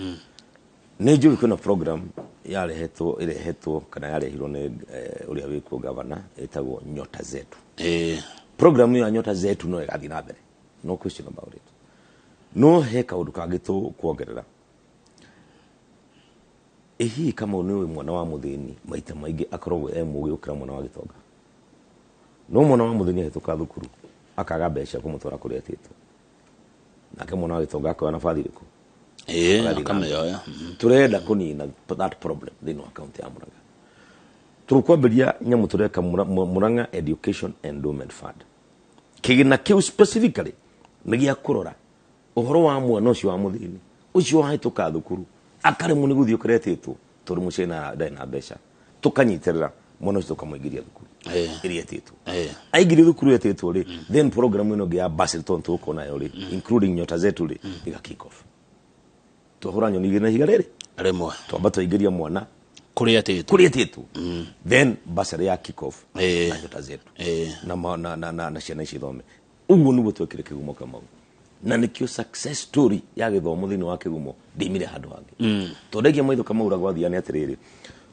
[SPEAKER 2] Nĩ njũĩ kwĩna program yarehetwo, ĩrehetwo kana yarehirwo nĩ ũrĩa wĩkuo gavana, ĩtagwo Nyota Zetu. Program ĩyo ya Nyota Zetu no ĩgathiĩ na mbere, no question about it. No he kaũndũ kangĩ tũkuongerera. Ĩ hihi Kamau nĩ ũĩ mwana wa mũthĩni maita maingĩ akoragwo e mũgĩ gũkĩra mwana wa gĩtonga? No mwana wa mũthĩni ahĩtũka thukuru akaga mbeca cia kũmũtwara kũrĩa etĩtwo, nake mwana wa gĩtonga akoya nabathi ĩrĩkũ?
[SPEAKER 1] Agathiĩ na
[SPEAKER 2] Akamĩoya. Turenda kũnina that problem thĩinĩ wa kaunti ya Murang'a. Tũkwambĩria nyamũ tũreka Murang'a Education Endowment Fund. Kĩgĩna kĩu specifically nĩ gĩa kũrora ũhoro wa mwana ũcio wa mũthĩni, ũcio wahĩtũka thukuru akaremwo nĩ gũthiĩ kũrĩa etĩtwo tondũ mũciari ndarĩ na mbeca. Tũkanyitĩrĩra mwana ũcio, tũkamũingĩria thukuru ĩrĩa etĩtwo. Aingĩrio thukuru etĩtwo rĩ, then program ĩno ĩngĩ ya bursary tondũ tũgũkorwo nayo rĩ, including Nyota Zetu rĩ, ĩga kick off. Twahũra nyoni igĩrĩ na ihiga rĩrĩ
[SPEAKER 1] rĩmwe.
[SPEAKER 2] Twamba twaingĩria mwana
[SPEAKER 1] kũrĩa etĩtwo,
[SPEAKER 2] kũrĩa etĩtwo, then bursary ya kick off na Nyota Zetu na, na ciana ici ithome. Ũguo nĩguo twekire Kĩgumo, Kamau, na nĩkĩo success story ya gĩthomo thĩinĩ wa Kĩgumo ndĩimire handũ hangĩ, tondũ ndaikia maitho, Kamau, ũrĩa gwathiaga nĩ atĩrĩrĩ,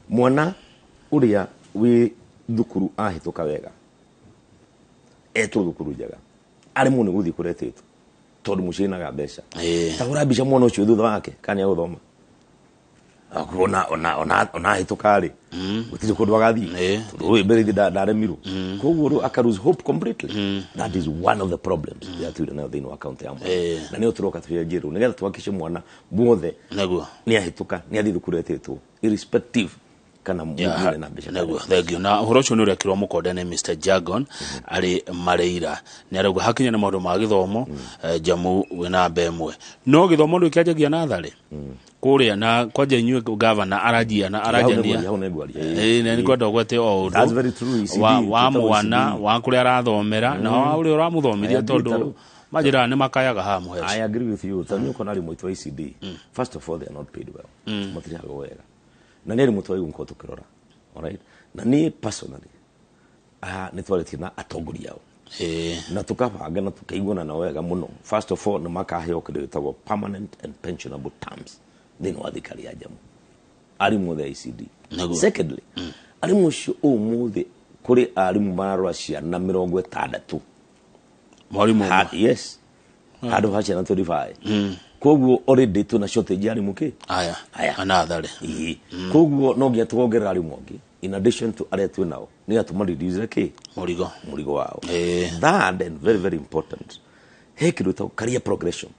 [SPEAKER 2] mwana ũrĩa wĩ thukuru ahĩtũka wega, etwo thukuru njega, aremwo nĩ gũthiĩ kũrĩa etĩtwo tondũ mũciari naga mbeca. Ta hũra mbica mwana ũcio thutha wake kana nĩ agũthoma, ona ahĩtũka rĩ, gũtirĩ kũndũ agathiĩ tondũ ũyũ mbere ithe ndaremirwo. Koguo rĩu aka lose hope completely. That is one of the problems ĩrĩa twĩrĩ nayo thĩinĩ wa kaunti ya Murang'a, na nĩyo tũroka tũcenjie rĩu nĩgetha tuhakikishe mwana wothe nĩ ahĩtũka, nĩ athiĩ thukuru etĩtwo, irrespective kana mũndũ na mbeca.
[SPEAKER 1] Nĩguo, thengio. Na ũhoro ũcio nĩ ũrekĩrwo mũkonde nĩ Mr Jagon arĩ Mareira, nĩ arauga hakinya nĩ maũndũ ma gĩthomo, Jamu wĩ namba ĩmwe. No gĩthomo ndũ kĩanjagia natharĩ kũrĩa, na kwanja inyuĩ gavana aranjia na aranjania.
[SPEAKER 2] Hau nĩ ngwaria.
[SPEAKER 1] Ĩĩ, nĩ ngwenda ũgwete o ũndũ
[SPEAKER 2] That's very true, ECD,
[SPEAKER 1] wa
[SPEAKER 2] tũtagwo
[SPEAKER 1] mwana
[SPEAKER 2] ECD.
[SPEAKER 1] wa kũrĩa arathomera na wa ũrĩa ũramũthomithia
[SPEAKER 2] I agree,
[SPEAKER 1] tondũ
[SPEAKER 2] Taru.
[SPEAKER 1] manjĩraga nĩ makayaga haha mũheci.
[SPEAKER 2] I agree with you. Tondũ nĩ ũkona arimũ aitũ a ECD, first of all, they are not paid well. Matirĩhagwo wega. Na nĩ arimũ twagĩrĩirwo gũkorwo tũkĩrora. Alright? Na niĩ personally, nĩ twarĩtie na atongoria ao. Na tukabanga na tukaiguana nao wega mũno. First of all, nĩ makaheo kĩndũ gĩtagwo permanent and pensionable terms thĩinĩ wa thirikari ya Jamu. Arimũ othe a ECD. Secondly, arimũ acio ũmũthĩ kũrĩ arimũ mararora ciana 60.
[SPEAKER 1] Mwarimũ ũmwe.
[SPEAKER 2] Yes, handũ ha ciana 25. Koguo already twĩna shortage ya arimũ kĩ
[SPEAKER 1] Aya.
[SPEAKER 2] Aya.
[SPEAKER 1] Anatharĩ.
[SPEAKER 2] Ĩĩ. Koguo no nginya tuongerera arimũ angĩ in addition to arĩa twĩ nao, nĩgetha tũmareduce kĩ
[SPEAKER 1] mũrigo.
[SPEAKER 2] Mũrigo wao. Third and very very important, he kĩndũ gĩtagwo career progression.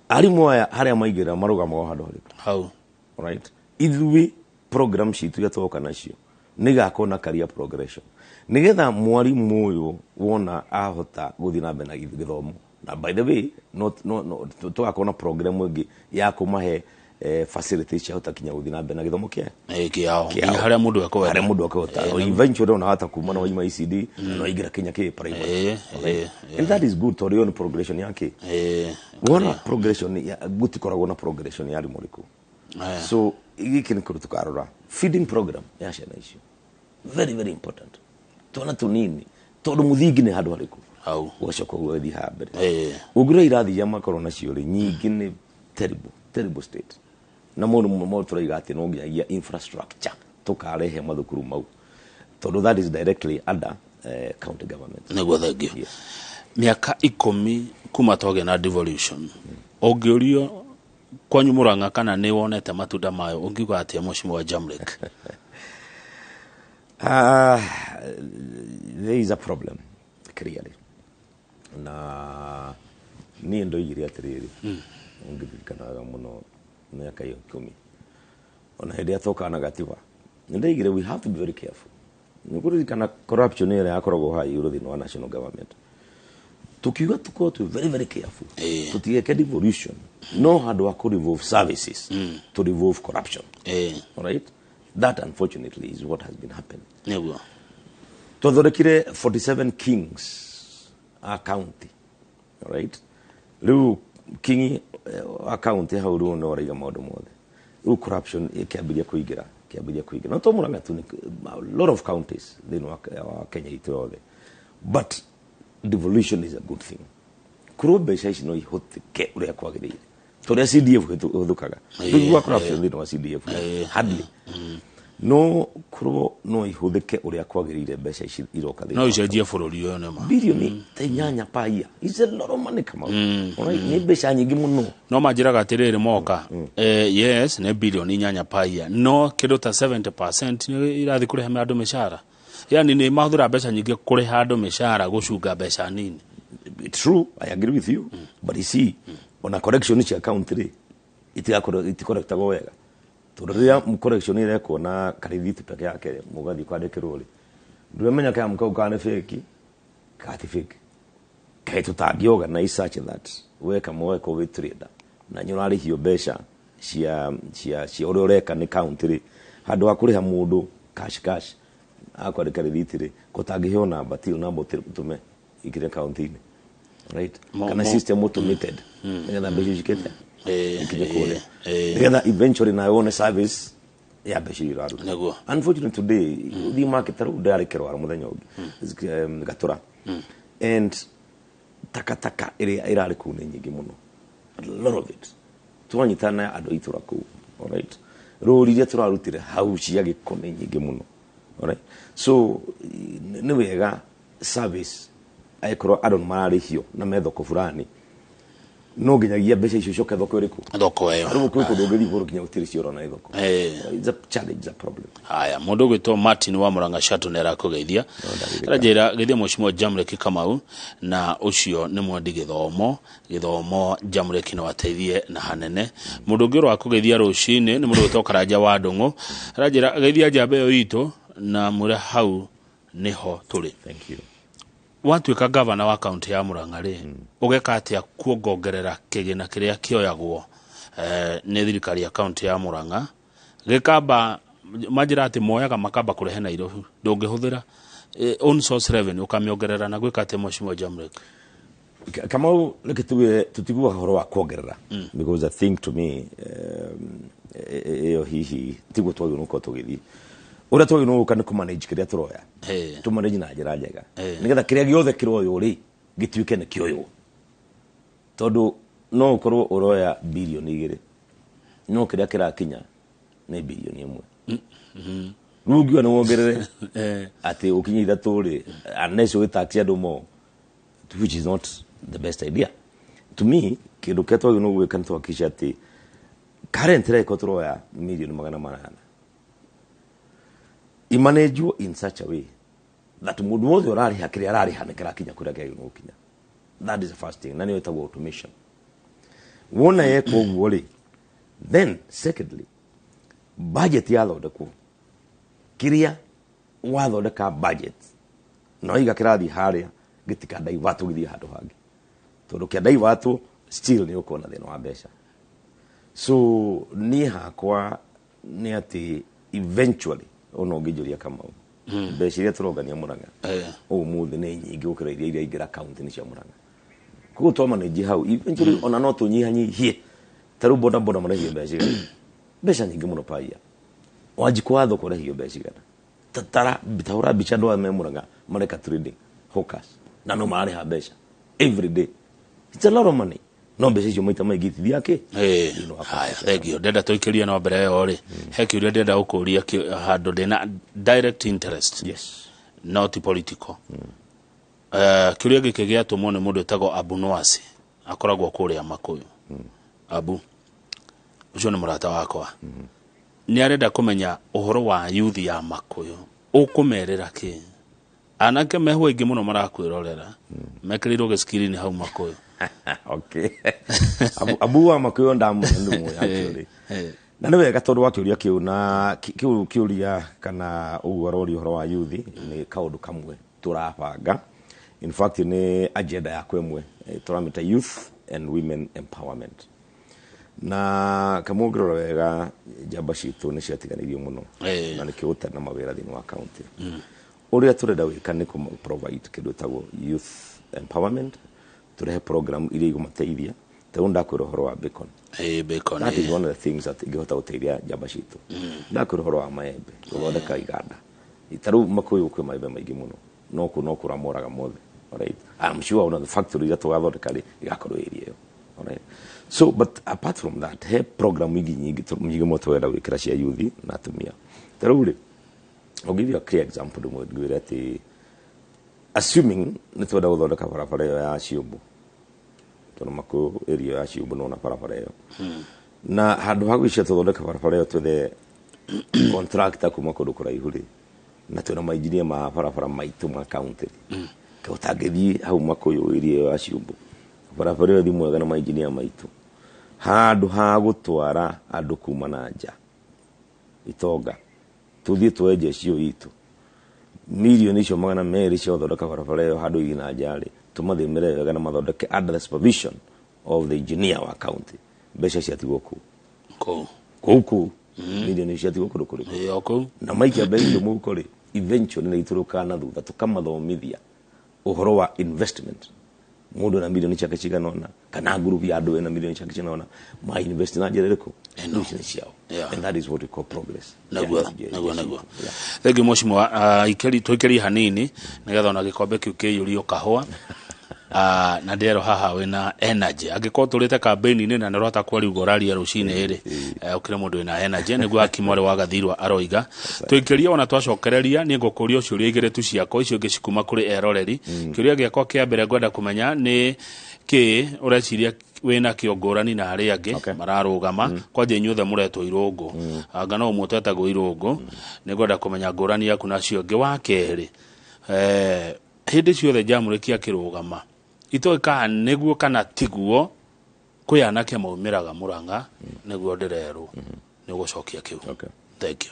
[SPEAKER 2] Arimũ aya harĩa maigĩrĩra marũgamaga o handũ harĩkũ?
[SPEAKER 1] Hau.
[SPEAKER 2] Right, ithuĩ program citũ iria twoka nacio nĩ igakorwo na career progression, nĩgetha mwarimũ ũyũ wona ahota gũthiĩ na mbere na gĩthomo. Na by the way, no, tũgakorwo na program ĩngĩ ya kũmahe facilities cia hota kinya gũthiĩ na mbere na gĩthomo kĩa
[SPEAKER 1] Kĩao.
[SPEAKER 2] Kĩao.
[SPEAKER 1] Nginya harĩa mũndũ ekwenda.
[SPEAKER 2] Harĩa mũndũ akũhota. Eventually ona hata kuma na waima ECD na waingĩra kinya kĩ primary. And that is good tondũ ĩyo nĩ progression ya kĩ wona progression ya gũtikoragwo na progression ya arimũ rĩkũ. So gĩkĩ nĩ kĩndũ tũkarora, feeding program ya ciana icio, very very important, twana tũnini, tondũ mũthingi nĩ handũ harĩkũ?
[SPEAKER 1] Hau.
[SPEAKER 2] Ũgacoka ũgathiĩ haha mbere. Ũngĩrora irathi iria makorwo nacio rĩ, nyingĩ nĩ terrible, terrible state, na mũndũ mũno tũraiga atĩ no nginyagia infrastructure tũkarehe mathukuru mau, tondũ that is directly under county government.
[SPEAKER 1] Nĩguo, thengio.
[SPEAKER 2] Yes.
[SPEAKER 1] Mĩaka 10 kuma twagĩa na devolution, ũngĩũrio kwanyu Mũrang'a kana nĩ wonete matunda mayo, ũngiuga atĩa, Mheshimiwa Jamlek?
[SPEAKER 2] There is a problem clearly, na niĩ ndoigire atĩrĩrĩ, ũngĩririkanaga mũno mĩaka ĩyo 10, ona hĩndĩ ĩrĩa twokaga na gatiba, nĩ ndaigire we have to be very careful. Nĩ kũririkana corruption ĩrĩa yakoragwo haha igũrũ thĩinĩ wa national government, tukiuga tukorwo twĩ very very careful, tutigeke devolution, no handũ ha kũ revolve services to revolve corruption. All right, that unfortunately is what has been happening. Twathondekire 47 kings a county, right? Rĩu king a county hau rĩu nĩ ũraiga maũndũ mothe. Rĩu corruption ĩkĩambĩrĩria kũingĩra, ĩkĩambĩrĩria kũingĩra, no to Murang'a tu, nĩ a lot of counties thĩinĩ wa Kenya itũ yothe. But devolution is a good thing. Korwo mbeca ici no ihũthĩke ũrĩa kwagĩrĩire, ta ũrĩa CDF ĩhũthĩkaga, ndũiguaga corruption thĩinĩ wa CDF, hardly. No korwo no ihũthĩke ũrĩa kwagĩrĩire, mbeca ici iroka thĩinĩ
[SPEAKER 1] no
[SPEAKER 2] wa
[SPEAKER 1] icenjie bũrũri ũyũ nĩma.
[SPEAKER 2] Bilioni ta 8 per year is a lot of money. Come out. Alright, nĩ mbeca nyingĩ mũno.
[SPEAKER 1] No manjĩraga atĩrĩrĩ, moka yes, nĩ bilioni 8 per year, no kĩndũ ta 70% nĩ irathiĩ kũrĩha andũ mĩcara, yani nĩ mahũthĩra mbeca nyingĩ kũrĩha andũ mĩcara gũcunga mbeca nini.
[SPEAKER 2] True, I agree with you, but you see, ona correction cia county rĩ, itikorektagwo wega, tondũ rĩrĩa correction ĩrekwo na karithiti peke yake mũgathiĩ kwandĩkĩrwo rĩ, ndũramenya kana mũkau kana nĩ fake kana ti fake. Kaĩ tũtangĩ organize such that weka mweka wĩ trader na nĩ ũrarĩhio mbeca cia ũrĩa ũreka nĩ county rĩ, handũ ha kũrĩha mũndũ cash cash akwandĩka rĩthiti rĩ, kũtangĩheo namba till namba ũtũme ikire county-inĩ, right? Kana system automated, nĩgetha mbeca icio cikĩte ikinye kũrĩa, nĩgetha eventually nawe wone service ya mbeca iria ũraruta. Unfortunately today ũthiĩ market, rĩu ndarĩ kĩrwara mũthenya ũngĩ, Gatura, and takataka ĩrĩa ĩrarĩ kũu nĩ nyingĩ mũno, a lot of it. Twanyitana na andũ a itũra kũu, alright, rũri iria tũrarutire hau cia gĩko nĩ nyingĩ mũno, alright. So nĩ wega service, angĩkorwo andũ nĩ mararĩhio na me thoko fulani, no nginyagia mbeca icio icoke thoko ĩrĩkũ?
[SPEAKER 1] Thoko ĩyo.
[SPEAKER 2] Rĩu kwĩ kũndũ ũngĩthiĩ kũndũ nginya gũtirĩ cioro na thoko. It's a challenge, it's a problem.
[SPEAKER 1] Haya, mũndũ ũgwĩtwo Martin wa Murang'a Chateau nĩ arakũgeithia.
[SPEAKER 2] Ndagĩrĩka.
[SPEAKER 1] Aranjĩra geithia Mheshimiwa Jamleki Kamau, na ũcio nĩ mwendi gĩthomo gĩthomo. Jamleki no ateithie na hanene. Mũndũ ũngĩ ũrakũgeithia rũcinĩ nĩ mũndũ ũgwĩtwo Karanja wa Ndũng'ũ, aranjĩra geithia njamba ĩyo itũ na mwĩre hau nĩho tũrĩ.
[SPEAKER 2] Thank you.
[SPEAKER 1] Watuĩka gavana wa kaunti ya Murang'a rĩ, ũgeka atĩa kuongongerera kĩgĩna kĩrĩa kĩoyagwo nĩ thirikari ya kaunti ya Murang'a, gĩkamba manjĩra atĩ moyaga makamba kũrehe Nairobi ndũngĩhũthĩra own source revenue, ũkamĩongerera na gwĩka atĩa, Mheshimiwa Jamlek?
[SPEAKER 2] Kamau, reke tuge tutiguaga ũhoro wa kuongerera, because I think to me ĩyo hihi tiguo twagĩrĩirwo gũkorwo tũgĩthiĩ. Ũrĩa twagĩrĩirwo gũka nĩ kũmanage kĩrĩa tũroya, tũmanage na njĩra njega, nĩgetha kĩrĩa gĩothe kĩroywo rĩ, gĩtuĩke nĩ kĩoywo, tondũ no ũkorwo ũroya bilioni 2, no kĩrĩa kĩrakinya nĩ bilioni 1. Rĩu ũngiuga nĩ wongerere atĩ ũkinye 3 rĩ, unless ũgĩtax andũ more, which is not the best idea to me. Kĩndũ kĩrĩa twagĩrĩirwo gwĩka nĩ tuhakikishe atĩ current ĩrĩa tũroya 800 milioni imanagwo in such a way that mũndũ wothe ũrarĩha kĩrĩa ararĩha nĩ kĩrakinya kũrĩa kĩagĩrĩirwo gũkinya. That is the first thing, na nĩyo ĩtagwo automation. Wona yekwo ũguo rĩ, then secondly, budget yathondekwo, kĩrĩa wathondeka budget na waiga kĩrathiĩ harĩa, gĩtikadaivatwo gĩthiĩ handũ hangĩ, tondũ kĩadaivatwo still nĩ ũkuona thĩna wa mbeca. So niĩ hakwa nĩ atĩ eventually, ona ũngĩnjũria Kamau, mbeca iria tũrongania Murang'a ũmũthĩ nĩ nyingĩ gũkĩra iria iraingĩra kaunti-inĩ cia Murang'a. Koguo twamanage hau, eventually ona no tũnyihanyihie. Ta rĩu boda boda marĩhio mbeca cigana? Mbeca nyingĩ mũno paia. Wanjikũ wa thoko ũrĩhio mbeca cigana? Tara tahũra mbica andũ aya me Murang'a mareka trading hawkers, na no mararĩha mbeca every day. It's a lot of money, no mbeca icio maita maingĩ itithiaga kĩ thĩinĩ wa
[SPEAKER 1] Haya, thank you. Ndenda tũikĩrie no mbere ĩyo rĩ, he kĩũria ndĩrenda gũkũria handũ ndĩna direct interest, not political. Kĩũria gĩkĩ gĩatũmwo nĩ mũndũ wĩtagwo Abu Nwasi, akoragwo kũrĩa Makũyũ. Abu ũcio nĩ mũrata wakwa, nĩ arenda kũmenya ũhoro wa youth ya Makũyũ. Ũkũmerĩra kĩ? Anake meho aingĩ mũno marakwĩrorera mekĩrĩirwo gĩcikirini hau Makũyũ.
[SPEAKER 2] Okay. Abu wa Makũyũ ndamũĩ actually. Na nĩ wega tondũ wa kĩũria kĩu na kĩu kĩũria kana ũguo aroria ũhoro wa youth nĩ kaũndũ kamwe tũrabanga. In fact nĩ agenda yakwa ĩmwe tũramĩta youth and women empowerment. Na kamwe ũngĩrora wega njamba citũ nĩ ciatiganĩirio mũno na nĩkĩo gũtarĩ na mawĩra thĩinĩ wa county. Ũrĩa tũrenda gwĩka nĩ kũ provide kĩndũ gĩtagwo youth empowerment, tũrehe program iria igũmateithia. Ta rĩu ndakwĩra ũhoro wa bacon.
[SPEAKER 1] Bacon.
[SPEAKER 2] That is one of the things that ingĩhota gũteithia njamba citũ. Ndakwĩra ũhoro wa maembe, gũthondeka iganda. Ta rĩu Makũyũ kwĩ maembe maingĩ mũno, no kũ no kũra moraga mothe. Alright. I'm sure one of the factory iria tũgathondeka rĩ igakorwo area ĩyo. Alright. So but apart from that, he program ingĩ nyingĩ nyingĩ mũno tũrenda gwĩkĩra cia youth na atumia. Ta rĩu rĩ, I'll give you a clear example ndĩmwĩre atĩ assuming nĩ twenda gũthondeka barabara ĩyo ya Ciũmbũ, tondũ Makũyũ area ya Ciũmbũ nona barabara ĩyo, na handũ ha gwĩciria tũthondeke barabara ĩyo twethe contractor kuma kũndũ kũraihu rĩ, na twĩna mainjinia ma barabara maitũ ma county rĩ, kaĩ ũtangĩthiĩ hau Makũyũ area ĩyo ya Ciũmbũ barabara ĩyo ĩthiĩ mwega na mainjinia maitũ, handũ ha gũtwara andũ kuma na nja itonga, tuthiĩ tuoe jeshi ĩyo itũ milioni icio 200 cia gũthondeka barabara ĩyo handũ ithiĩ na nja rĩ, tũmathimĩre wega na mathondeke under the supervision of the engineer wa county, mbeca ciatigwo kũu.
[SPEAKER 1] Kũu.
[SPEAKER 2] Kũu milioni ciatigwo kũndũ kũrĩkũ?
[SPEAKER 1] Ĩ, o kũu.
[SPEAKER 2] Na maikia mbeca icio mũhuko rĩ, eventually nĩ itũrũkaga na thutha tũkamathomithia ũhoro wa investment. Mũndũ na milioni ciake cigana ũna kana ngurubu ya andũ ena milioni ciake cigana ũna ma invest na njĩra ĩrĩkũ?
[SPEAKER 1] Ĩno.
[SPEAKER 2] Icio nĩ ciao.
[SPEAKER 1] Yeah.
[SPEAKER 2] And that is what we call progress.
[SPEAKER 1] Naguo.
[SPEAKER 2] Yeah,
[SPEAKER 1] Naguo, naguo.
[SPEAKER 2] Yeah.
[SPEAKER 1] Thank you mheshimiwa. Ikeri tũikeri hanini nĩgetha ona gĩkombe kĩu kĩiyũrio kahũa. Na ndĩrerwo haha wĩna energy, angĩkorwo tũrĩte campaign-inĩ na nĩũrahota kwaria ũguo ũraria rũcinĩ rĩ, ũkĩrĩ mũndũ wĩna energy, nĩguo Hakimu Mwarĩ wa Gathirwa aroiga. Tũikĩrie ona twacokereria niĩ ngũkũria ciũria igĩrĩ tu ciakwa, icio ingĩ cikuma kũrĩ eroreri. Kĩũria gĩakwa kĩa mbere ngwenda kũmenya nĩ kĩ ũreciria wĩna kĩo ngũrani na arĩa angĩ mararũgama. Kwanja inyuothe mũretwo irũngũ, anga no ũmwe ũtetagwo irũngũ, nĩ ngwenda kũmenya ngũrani yaku na acio angĩ. Wa kerĩ, hĩndĩ ciothe Jamũrĩki akĩrũgama itoĩ kana nĩguo kana tiguo, kwĩ anake maumĩraga Mũrang'a, nĩguo ndĩrerwo nĩ ũgũcokia kĩu.
[SPEAKER 2] Okay.
[SPEAKER 1] Thank you.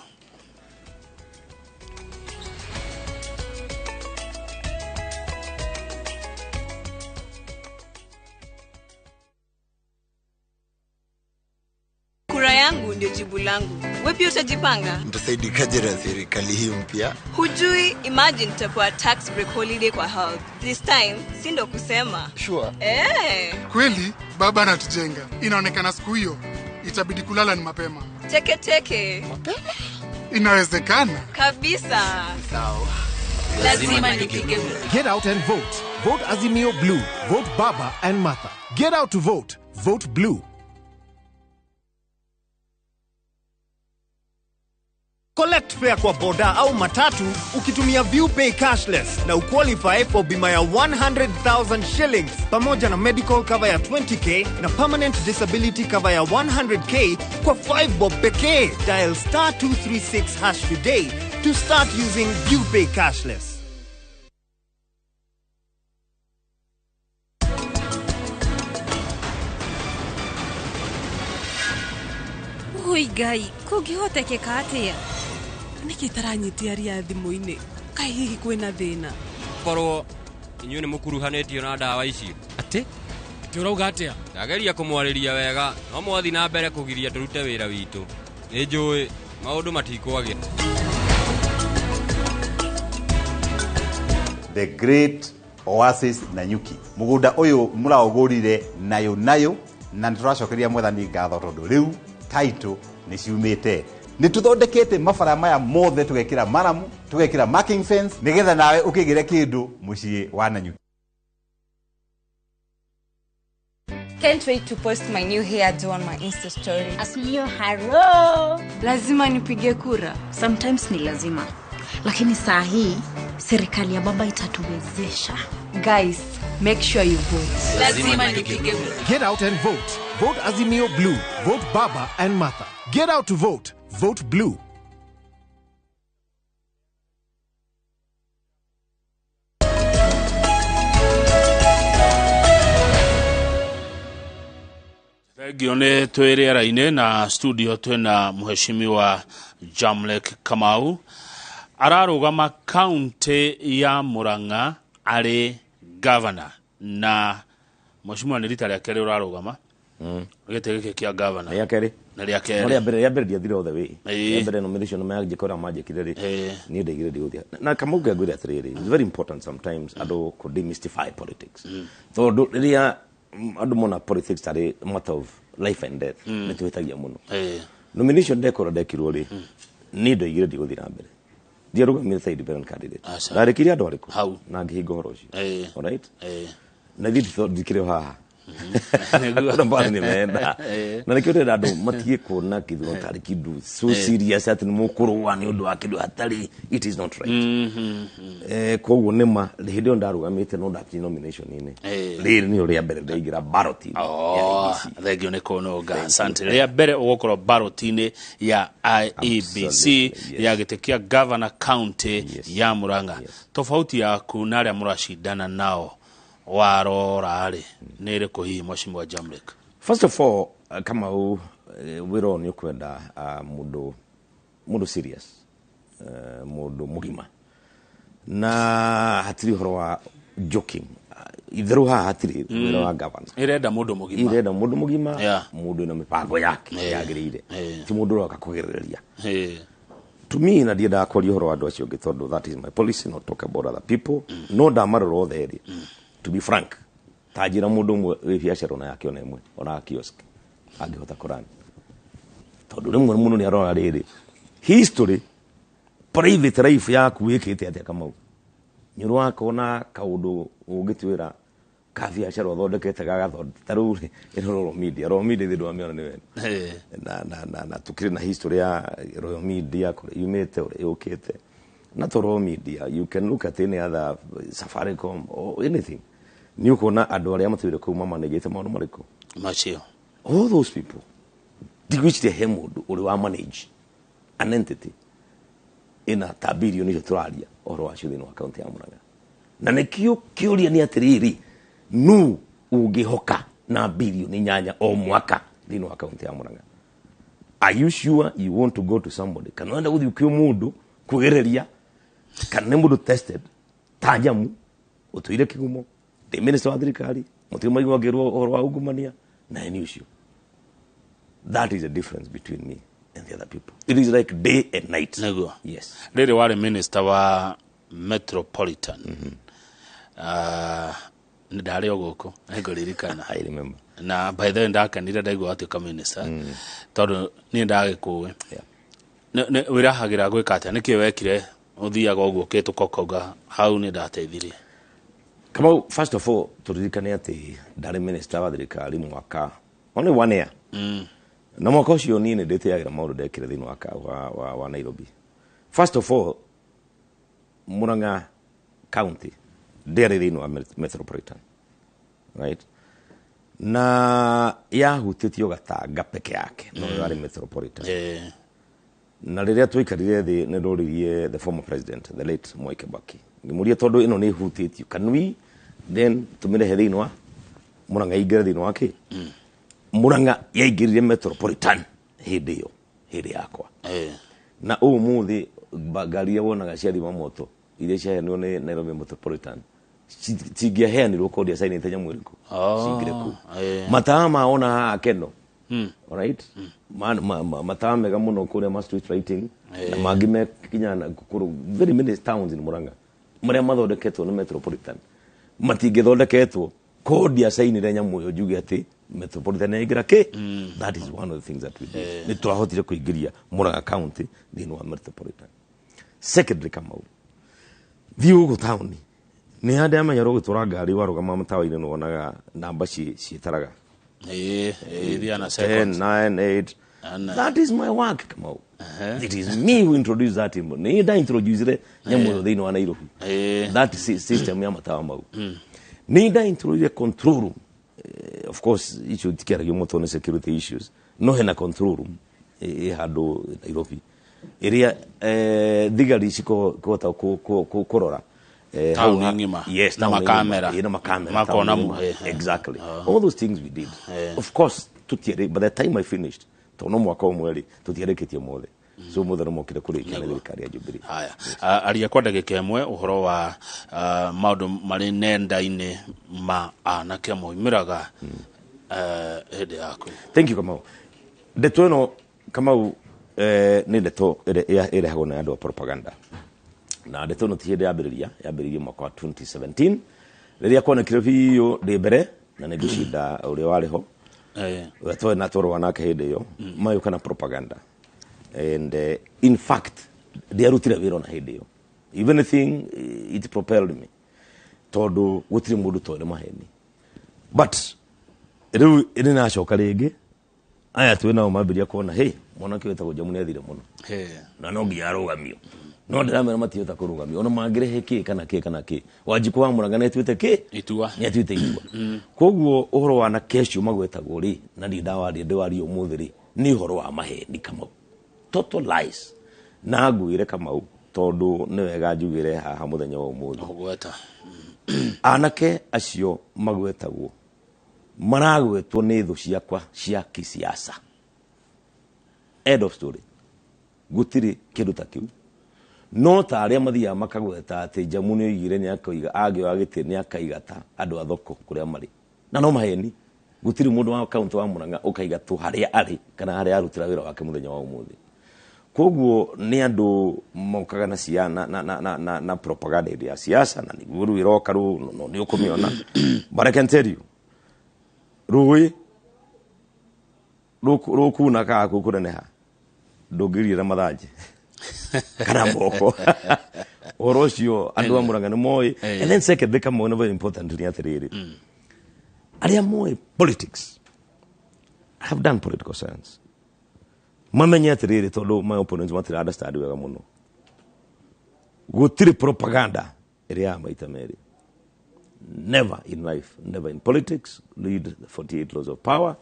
[SPEAKER 3] Kura yangu ndio jibu langu. We pia utajipanga?
[SPEAKER 4] Mtasaidikaje na serikali hii mpya?
[SPEAKER 3] Hujui, imagine tutapewa tax break holiday kwa health. This time, si ndo kusema.
[SPEAKER 4] Sure.
[SPEAKER 3] Eh.
[SPEAKER 5] Kweli baba anatujenga. Inaonekana siku hiyo itabidi kulala ni mapema.
[SPEAKER 3] Teke teke.
[SPEAKER 5] Inawezekana.
[SPEAKER 3] Kabisa.
[SPEAKER 4] Sawa.
[SPEAKER 3] Lazima nipige kura.
[SPEAKER 6] Get out and vote. Vote Azimio Blue. Vote Baba and Martha. Get out to vote. Vote Blue.
[SPEAKER 7] Collect fare kwa boda au matatu ukitumia ViewPay cashless na uqualify for bima ya 100,000 shillings pamoja na medical cover ya 20K na permanent disability cover ya 100K kwa 5 bob pekee. Dial star 236 hash today to start using ViewPay cashless.
[SPEAKER 8] Oi Ngai, kũngĩhotekeka atĩa?
[SPEAKER 9] Nĩkĩ itaranyitia ria thimũ-inĩ? Kaĩ hihi kwĩna thĩna?
[SPEAKER 10] Korwo inyuĩ nĩ mũkuruhanĩtio na ndawa icio.
[SPEAKER 11] Atĩ atĩ ũrauga atĩa?
[SPEAKER 10] Ndageria kũmwarĩria wega no mwathi na mbere kũgiria tũrute wĩra witũ. Nĩ njũĩ maũndũ matikwagĩra.
[SPEAKER 12] The Great Oasis Nanyuki. Mũgũnda ũyũ mũraũgũrire nayo nayo na nĩ tũracokeria mwathani ngatho tondũ rĩu title nĩ ciumĩte. Nĩ tũthondekete mabara maya mothe, tũgekĩra maramu, tũgekĩra marking fence nĩgetha nawe ũkĩgĩre kĩndũ mũciĩ wa Nanyuki.
[SPEAKER 3] Can't wait to post my new hairdo on my Insta story.
[SPEAKER 13] Azimio haro.
[SPEAKER 3] Lazima nipige kura.
[SPEAKER 13] Sometimes ni lazima. Lakini saa hii serikali ya baba itatuwezesha.
[SPEAKER 3] Guys, make sure you vote. Lazima nipige kura.
[SPEAKER 6] Get out and vote. Vote Azimio Blue. Vote Baba and Martha. Get out to vote. Vote Blue.
[SPEAKER 1] Thengio nĩ twĩ rĩera-inĩ na studio twĩna mheshimiwa Jamleck Kamau ararũgama kaunti ya Murang'a arĩ governor na mheshimiwa nĩ rita rĩa kerĩ ũrarũgama gĩtĩ gĩkĩ kĩa governor.
[SPEAKER 2] Rĩa kerĩ.
[SPEAKER 1] Nĩ rĩa
[SPEAKER 2] No rĩa
[SPEAKER 1] kerĩ.
[SPEAKER 2] mbere, rĩa mbere ndiathire all the way.
[SPEAKER 1] Ĩĩ.
[SPEAKER 2] Rĩa mbere nomination manjĩka ũrĩa manjĩkire rĩ,
[SPEAKER 1] Ĩĩ.
[SPEAKER 2] niĩ ndaigire ndigũthiĩ na Kamau. Ngwĩre atĩrĩrĩ, it's very important sometimes andũ kũ demystify politics, tondũ rĩrĩa andũ mona politics tarĩ matter of life and death, nĩ twĩhĩtagia mũno. Nomination ndekora ndekirwo rĩ, niĩ ndoigire ndigũthiĩ na mbere, ndiarũgamire ta independent candidate.
[SPEAKER 1] Aca.
[SPEAKER 2] Ndarĩkirie andũ arĩkũ
[SPEAKER 1] Hau.
[SPEAKER 2] na ngĩhinga ũhoro ũcio. Alright, na ithuĩ ndikĩrĩ o haha.
[SPEAKER 1] Nĩguo.
[SPEAKER 2] Kuna mbara nimeenda. Na nĩkĩo ndĩrenda andũ matige kuona kĩthurano tarĩ kĩndũ so serious atĩ nĩ mũkũrũa nĩ ũndũ wa kĩndũ hatarĩ. It is not right. Koguo nĩma hĩndĩ ĩyo ndarũgamĩte no ndakinya nomination-inĩ. Rĩrĩ nĩrĩo rĩa mbere ndaingĩra ballot-inĩ ya
[SPEAKER 1] Oh,
[SPEAKER 2] IEBC.
[SPEAKER 1] thengio nĩ kũnũnga, asante. Rĩa mbere ũgũkorwo ballot-inĩ ya IEBC
[SPEAKER 2] Absolutely, yes.
[SPEAKER 1] ya gĩtĩ kĩa governor county ya Murang'a.
[SPEAKER 2] Yes.
[SPEAKER 1] Tofauti yaku na arĩa mũracindana nao warora rĩ nĩ ĩrĩkũ hihi, mheshimiwa Jamleck?
[SPEAKER 2] First of all, Kamau, wĩra ũyũ nĩ ũkwenda mũndũ serious, mũndũ mũgima, na hatirĩ ũhoro wa joking. Itherũ haha hatirĩ wĩra wa governor.
[SPEAKER 1] Ĩrenda mũndũ mũgima.
[SPEAKER 2] Irenda mũndũ mũgima, mũndũ wĩna mĩbango yake yagĩrĩire, ti mũndũ ũroka kũgerereria. To me, na ndiendaga kwaria ũhoro wa andũ acio angĩ tondũ that is my policy, not talk about other people, no ndamarora othe rĩ, to be frank, ta njĩra mũndũ ũmwe wĩ biacara ona yake ona ĩmwe, ona kiosk angĩhota kũrani, tondũ rĩmwe mũndũ nĩ arora rĩrĩ history, private life yaku wĩkĩte atĩa. Kamau, nĩ ũrakona kaũndũ ũngĩtwĩra ka biacara ũthondekete gagathondeka ta rĩu rĩ, ĩno Royal Media, Royal Media ithuĩ ndwamĩona nĩ wene na tukĩrĩ na history ya Royal Media, kũrĩa yumĩte, ũrĩa yũkĩte. Na to Royal Media, you can look at any other, Safaricom or anything, nĩ ũkuona andũ arĩa matũire kũu mamanĩgĩte maũndũ marĩkũ.
[SPEAKER 1] Macio.
[SPEAKER 2] All those people, ndigwĩciria he mũndũ ũrĩ wa manage an entity ĩna ta bilioni icio tũraria ũhoro wacio thĩinĩ wa kaunti ya Murang'a. Na nĩkĩo kĩũria nĩ atĩrĩrĩ, nũ ũngĩhoka na bilioni 8 o mwaka thĩinĩ wa kaunti ya Murang'a? Are you sure you want to go to somebody, kana ũrenda gũthiĩ kwĩ mũndũ kwĩgereria kana nĩ mũndũ tested ta njamu ũtũire kĩgumo, ndĩ minister wa thirikari, mũtirĩ maigua ngĩrwo ũhoro wa ungumania na nĩ ũcio? That is the difference between me and the other people. It is like day and night.
[SPEAKER 1] Nĩguo.
[SPEAKER 2] Yes.
[SPEAKER 1] Rĩrĩ warĩ minister wa metropolitan, nĩ ndarĩ o gũkũ nĩngũririkana.
[SPEAKER 2] I remember.
[SPEAKER 1] Na by the way ndakenire ndaigua watuĩka minister tondũ niĩ ndagĩkũĩ. Wĩrahagĩra gwĩka atĩa? Nĩkĩ wekire ũthiaga ũguo ũkĩtũka ũkauga hau nĩ ndateithirie?
[SPEAKER 2] Kamau, first of all, tũririkane atĩ ndarĩ minister wa thirikari mwaka only one year, na mwaka ũcio niĩ nĩ ndĩtĩagĩra maũndũ ndekire thĩinĩ wa Nairobi. First of all, Murang'a County ndĩarĩ thĩinĩ wa metropolitan, right? Na yahutĩtio Gatanga peke yake no yarĩ metropolitan. Na rĩrĩa twaikarire thĩ, nĩ ndoririe the former president, the late Mwai Kibaki, ngĩmũria tondũ ĩno nĩ ĩhutĩtio, can we then tũmĩrehe thĩinĩ wa Murang'a, ingĩre thĩinĩ wa kĩ Murang'a? Yaingĩrire metropolitan hĩndĩ ĩyo, hĩndĩ yakwa. Na ũmũthĩ ngari iria wonaga cia thima moto iria ciaheanirwo nĩ Nairobi Metropolitan cingĩaheanirwo kodi acainĩte nyamũ ĩrĩkũ cingĩre kũu. Matawa maona haha keno, alright, matawa mega mũno kũrĩa ma street lighting na mangĩ me kinya na kũrũ very many towns in Murang'a marĩa mathondeketwo nĩ metropolitan matingĩthondeketwo kodi acainire nyamũ ĩyo njuge atĩ metropolitan yaingĩra kĩ. That is one of the things that we did. Nĩ twahotire kũingĩria Murang'a County thĩinĩ wa metropolitan. Secondly, Kamau, thiĩ gũkũ taũni nĩ handĩ amenya ũgĩtwara ngari warũgama matawa-inĩ nĩ wonaga namba ciĩtaraga.
[SPEAKER 1] Ĩĩ, thiaga na
[SPEAKER 2] 10
[SPEAKER 1] seconds.
[SPEAKER 2] 9 8.
[SPEAKER 1] Ana.
[SPEAKER 2] That is my work, Kamau. It is me who introduced that. Nĩ nda introducire nyamũ ĩyo thĩinĩ wa Nairobi, that system ya matawa mau. Nĩ nda introducire control room. Of course icio itikiaragio mũno nĩ security issues, no hena control room ĩ handũ Nairobi ĩrĩa thigari cikũhota kũrora
[SPEAKER 1] Taũni ng'ima.
[SPEAKER 2] Yes,
[SPEAKER 1] Na
[SPEAKER 2] taũni ng'ima.
[SPEAKER 1] makamera.
[SPEAKER 2] Ĩ, na makamera
[SPEAKER 1] Makona
[SPEAKER 2] taũni ng'ima. Exactly. All those things we did. Of course Tũtiarĩ, by the time I finished, tondũ no mwaka ũmwe rĩ, tũtiarĩkĩtie mothe. So mothe no mokire kũrĩkia na thirikari ya Jubilee.
[SPEAKER 1] Haya. Aria kwa ndagĩka ĩmwe ũhoro wa maũndũ marĩ nenda-inĩ ma anake moimĩraga hĩndĩ yaku.
[SPEAKER 2] Thank you, Kamau. Ndeto ĩno, Kamau, nĩ ndeto ĩrĩa ĩrehagwo nĩ andũ a propaganda. Na ndeto ĩno ti hĩndĩ yambĩrĩria, yambĩrĩirie mwaka wa 2017 rĩrĩa kuonekire biũ ndĩ mbere na nĩ ngũcinda ũrĩa warĩ ho, ũrĩa twarĩ na twarũa nake hĩndĩ ĩyo, magĩũka na propaganda. And in fact ndiarutire wĩra ona hĩndĩ ĩyo. If anything, it propelled me, tondũ gũtirĩ mũndũ toĩ nĩ maheni. But rĩu nĩ nacoka rĩngĩ, aya twĩ nao mambĩrĩria kuona, hey, mwanake wĩtagwo Njamu nĩ athire mũno na no nginya arũgamio. No ndĩramera matihota kũrũgamio ona mangĩrehe kĩ kana kĩ kana kĩ. Wanjikũ wa Mũrang'a nĩ atuĩte kĩ?
[SPEAKER 1] Itua.
[SPEAKER 2] Nĩ atuĩte itua. Koguo ũhoro wa anake acio magwetagwo rĩ, na ndirĩ ndawaria ndĩwarie ũmũthĩ rĩ, nĩ ũhoro wa maheni, Kamau. Total lies. Na ngwĩre, Kamau, tondũ nĩ wega njugĩre haha mũthenya wa ũmũthĩ.
[SPEAKER 1] Ũgweta.
[SPEAKER 2] Anake acio magwetagwo maragwetwo nĩ thũ ciakwa cia kisiasa. End of story. Gũtirĩ kĩndũ ta kĩu. No ta arĩa mathiaga makagweta atĩ Njamu nĩ oigire nĩ akoiga angĩoya gĩtĩ nĩ akaigata andũ a thoko kũrĩa marĩ. Na no maheni. Gũtirĩ mũndũ wa kaũntĩ wa Murang'a ũkaigatwo harĩa arĩ kana harĩa arutĩra wĩra wake mũthenya wa ũmũthĩ. Koguo nĩ andũ mokaga na cia na na na na, na, na propaganda hĩndĩ ya siasa, na nĩguo rĩu ĩroka rĩu no nĩ ũkũmĩona. But I can tell you, rũĩ rũkuna kana kũneneha ndũngĩriĩra mathanjĩ kana moko. Ũhoro ũcio andũ a Murang'a nĩ moĩ. And then secondly, Kamau, very important nĩ atĩrĩrĩ, arĩa moĩ politics, I have done political science, mamenye atĩrĩrĩ, tondũ my opponents matira understand wega mũno, gũtirĩ propaganda ĩrĩa ya maita merĩ. Never in life, never in politics. Read the 48 Laws of Power.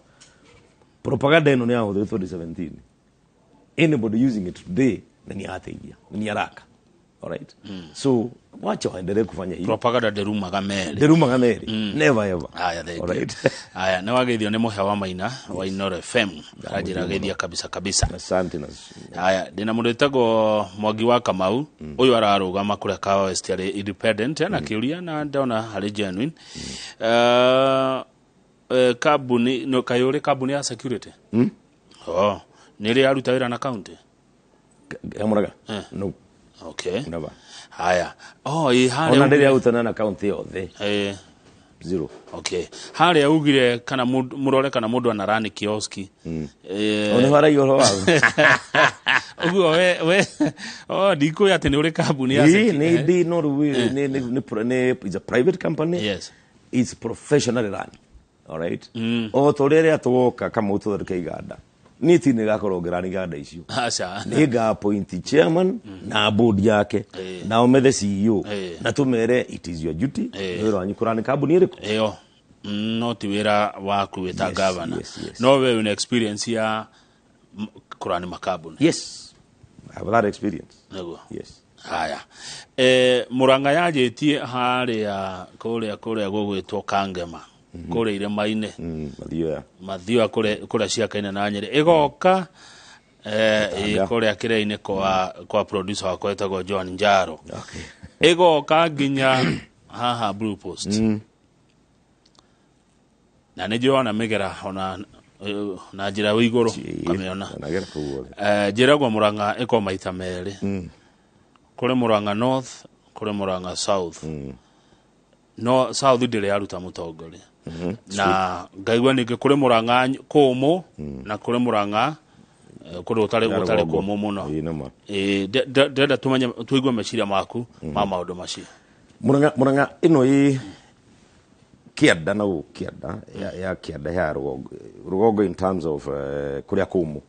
[SPEAKER 2] Propaganda ĩno nĩ yahũthĩrwo 2017. Anybody using it today na nĩ arateithia, nĩ araka. Alright, so wacha waendelee kufanya hiyo.
[SPEAKER 1] Propaganda ndĩrumaga merĩ.
[SPEAKER 2] Ndĩrumaga merĩ, never ever.
[SPEAKER 1] Haya, thank you.
[SPEAKER 2] Alright.
[SPEAKER 1] Haya, nĩ wageithio nĩ mũhĩa wa maina wa Inoro FM. Aranjĩra geithia kabisa kabisa.
[SPEAKER 2] Asante na
[SPEAKER 1] Haya, ndĩna mũndũ wĩtagwo Mwangi wa Kamau. Ũyũ ararũgama kũrĩa Kahawa West arĩ independent na kĩũria na ndona harĩ genuine. Kambuni no kaĩ ũrĩ kambuni ya security? Oh, nĩ ĩrĩ yaruta wĩra na county?
[SPEAKER 2] Ya Murang'a? No.
[SPEAKER 1] Okay.
[SPEAKER 2] Never.
[SPEAKER 1] Haya. Oh, ĩ harĩa
[SPEAKER 2] Ona ndĩrĩ yarutana na county yothe. Zero.
[SPEAKER 1] Okay. Harĩa ugire kana mũrore kana mũndũ anarani kioski.
[SPEAKER 2] O nĩ waragia ũhoro waku.
[SPEAKER 1] Ũguo we oh, ndikũĩ atĩ nĩ ũrĩ kambuni ya
[SPEAKER 2] Ĩ, nĩ ndĩ, no rĩu nĩ it's a private company.
[SPEAKER 1] Yes.
[SPEAKER 2] It's professionally run. All right. O ta ũrĩa rĩrĩa twoka, Kamau, tũthondeke iganda, niĩ ti nĩ gakorwo ngĩrani iganda icio.
[SPEAKER 1] Aca.
[SPEAKER 2] Nĩ nga appoint chairman na board yake, nao methe CEO, na tũmere it is your duty, nĩ wĩra wanyu kũrani kambuni ĩrĩkũ.
[SPEAKER 1] Ĩyo no ti wĩra waku wĩ ta
[SPEAKER 2] Yes,
[SPEAKER 1] governor.
[SPEAKER 2] yes.
[SPEAKER 1] No we wĩna experience ya kũrani makambuni.
[SPEAKER 2] Yes, I have that experience.
[SPEAKER 1] Nĩguo.
[SPEAKER 2] Yes.
[SPEAKER 1] Haya, Murang'a yanjĩtie harĩa kũrĩa gũgwĩtwo Kangema, kũrĩa irĩma-inĩ.
[SPEAKER 2] Mathioya.
[SPEAKER 1] Mathioya, kũrĩa ciakaine na Nyĩrĩ, ĩgoka
[SPEAKER 2] Gatanga.
[SPEAKER 1] Kũrĩa kĩrĩa-inĩ kwa producer wakwa wĩtagwo John Njaro, ĩgoka nginya haha Blue Post, na nĩ njũĩ ona mĩgera ona na njĩra wĩ igũrũ kamĩona.
[SPEAKER 2] Nagera kũu guothe.
[SPEAKER 1] Njĩragwo Murang'a ĩko maita merĩ, kũrĩ Murang'a North, kũrĩ Murang'a South. No South ndĩrĩ yaruta mũtongoria, na ngaigua ningĩ kũrĩ Murang'a kũmũ na kũrĩ Murang'a kũndũ gũtarĩ
[SPEAKER 2] Ya
[SPEAKER 1] gũtarĩ
[SPEAKER 2] rũgongo.
[SPEAKER 1] kũmũ mũno.
[SPEAKER 2] Ĩĩ, nĩma.
[SPEAKER 1] Ndĩrenda tũmenye, tũigue meciria maku ma maũndũ macio.
[SPEAKER 2] Murang'a ĩno ĩ kĩanda na gũkũ kĩanda ya kĩanda ya rũgongo, rũgongo in terms of kũrĩa kũmũ.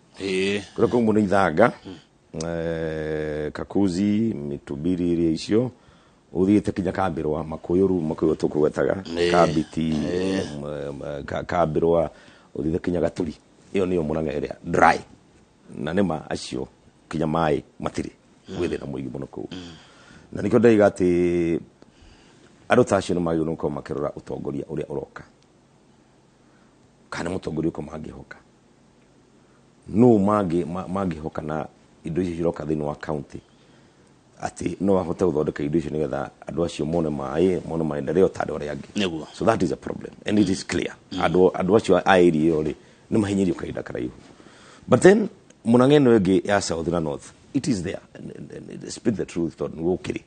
[SPEAKER 2] Kũrĩa kũmũ nĩ Ithanga, Kakuzi, Mitubiri, iria icio ũthiĩte kinya Kambĩrwa, Makũyũ, rĩu Makũyũ tũkũgwetaga Kambiti, Kambĩrwa, ũthiĩte kinya Gatũri. Ĩyo nĩyo Murang'a ĩrĩa dry, na nĩma acio kinya maĩ matirĩ, gwĩ thĩna mũingĩ mũno kũu, na nĩkĩo ndaiga atĩ andũ ta acio nĩ magĩrĩirwo nĩ gũkorwo makĩrora ũtongoria ũrĩa ũroka. Kana nĩ mũtongoria ũrĩkũ mangĩhoka? Nũ mangĩhoka na indo icio ciroka thĩinĩ wa county atĩ no ahote gũthondeka indo icio nĩgetha andũ acio mone maĩ, mone maendeleo ta andũ arĩa angĩ? So that is a problem and it is clear. Andũ acio a area ĩyo rĩ, nĩ mahinyĩrio kahinda karaihu. But then Murang'a ĩno ĩngĩ ya south na north, it is there and speak the truth, tondũ nĩguo gũkĩrĩ.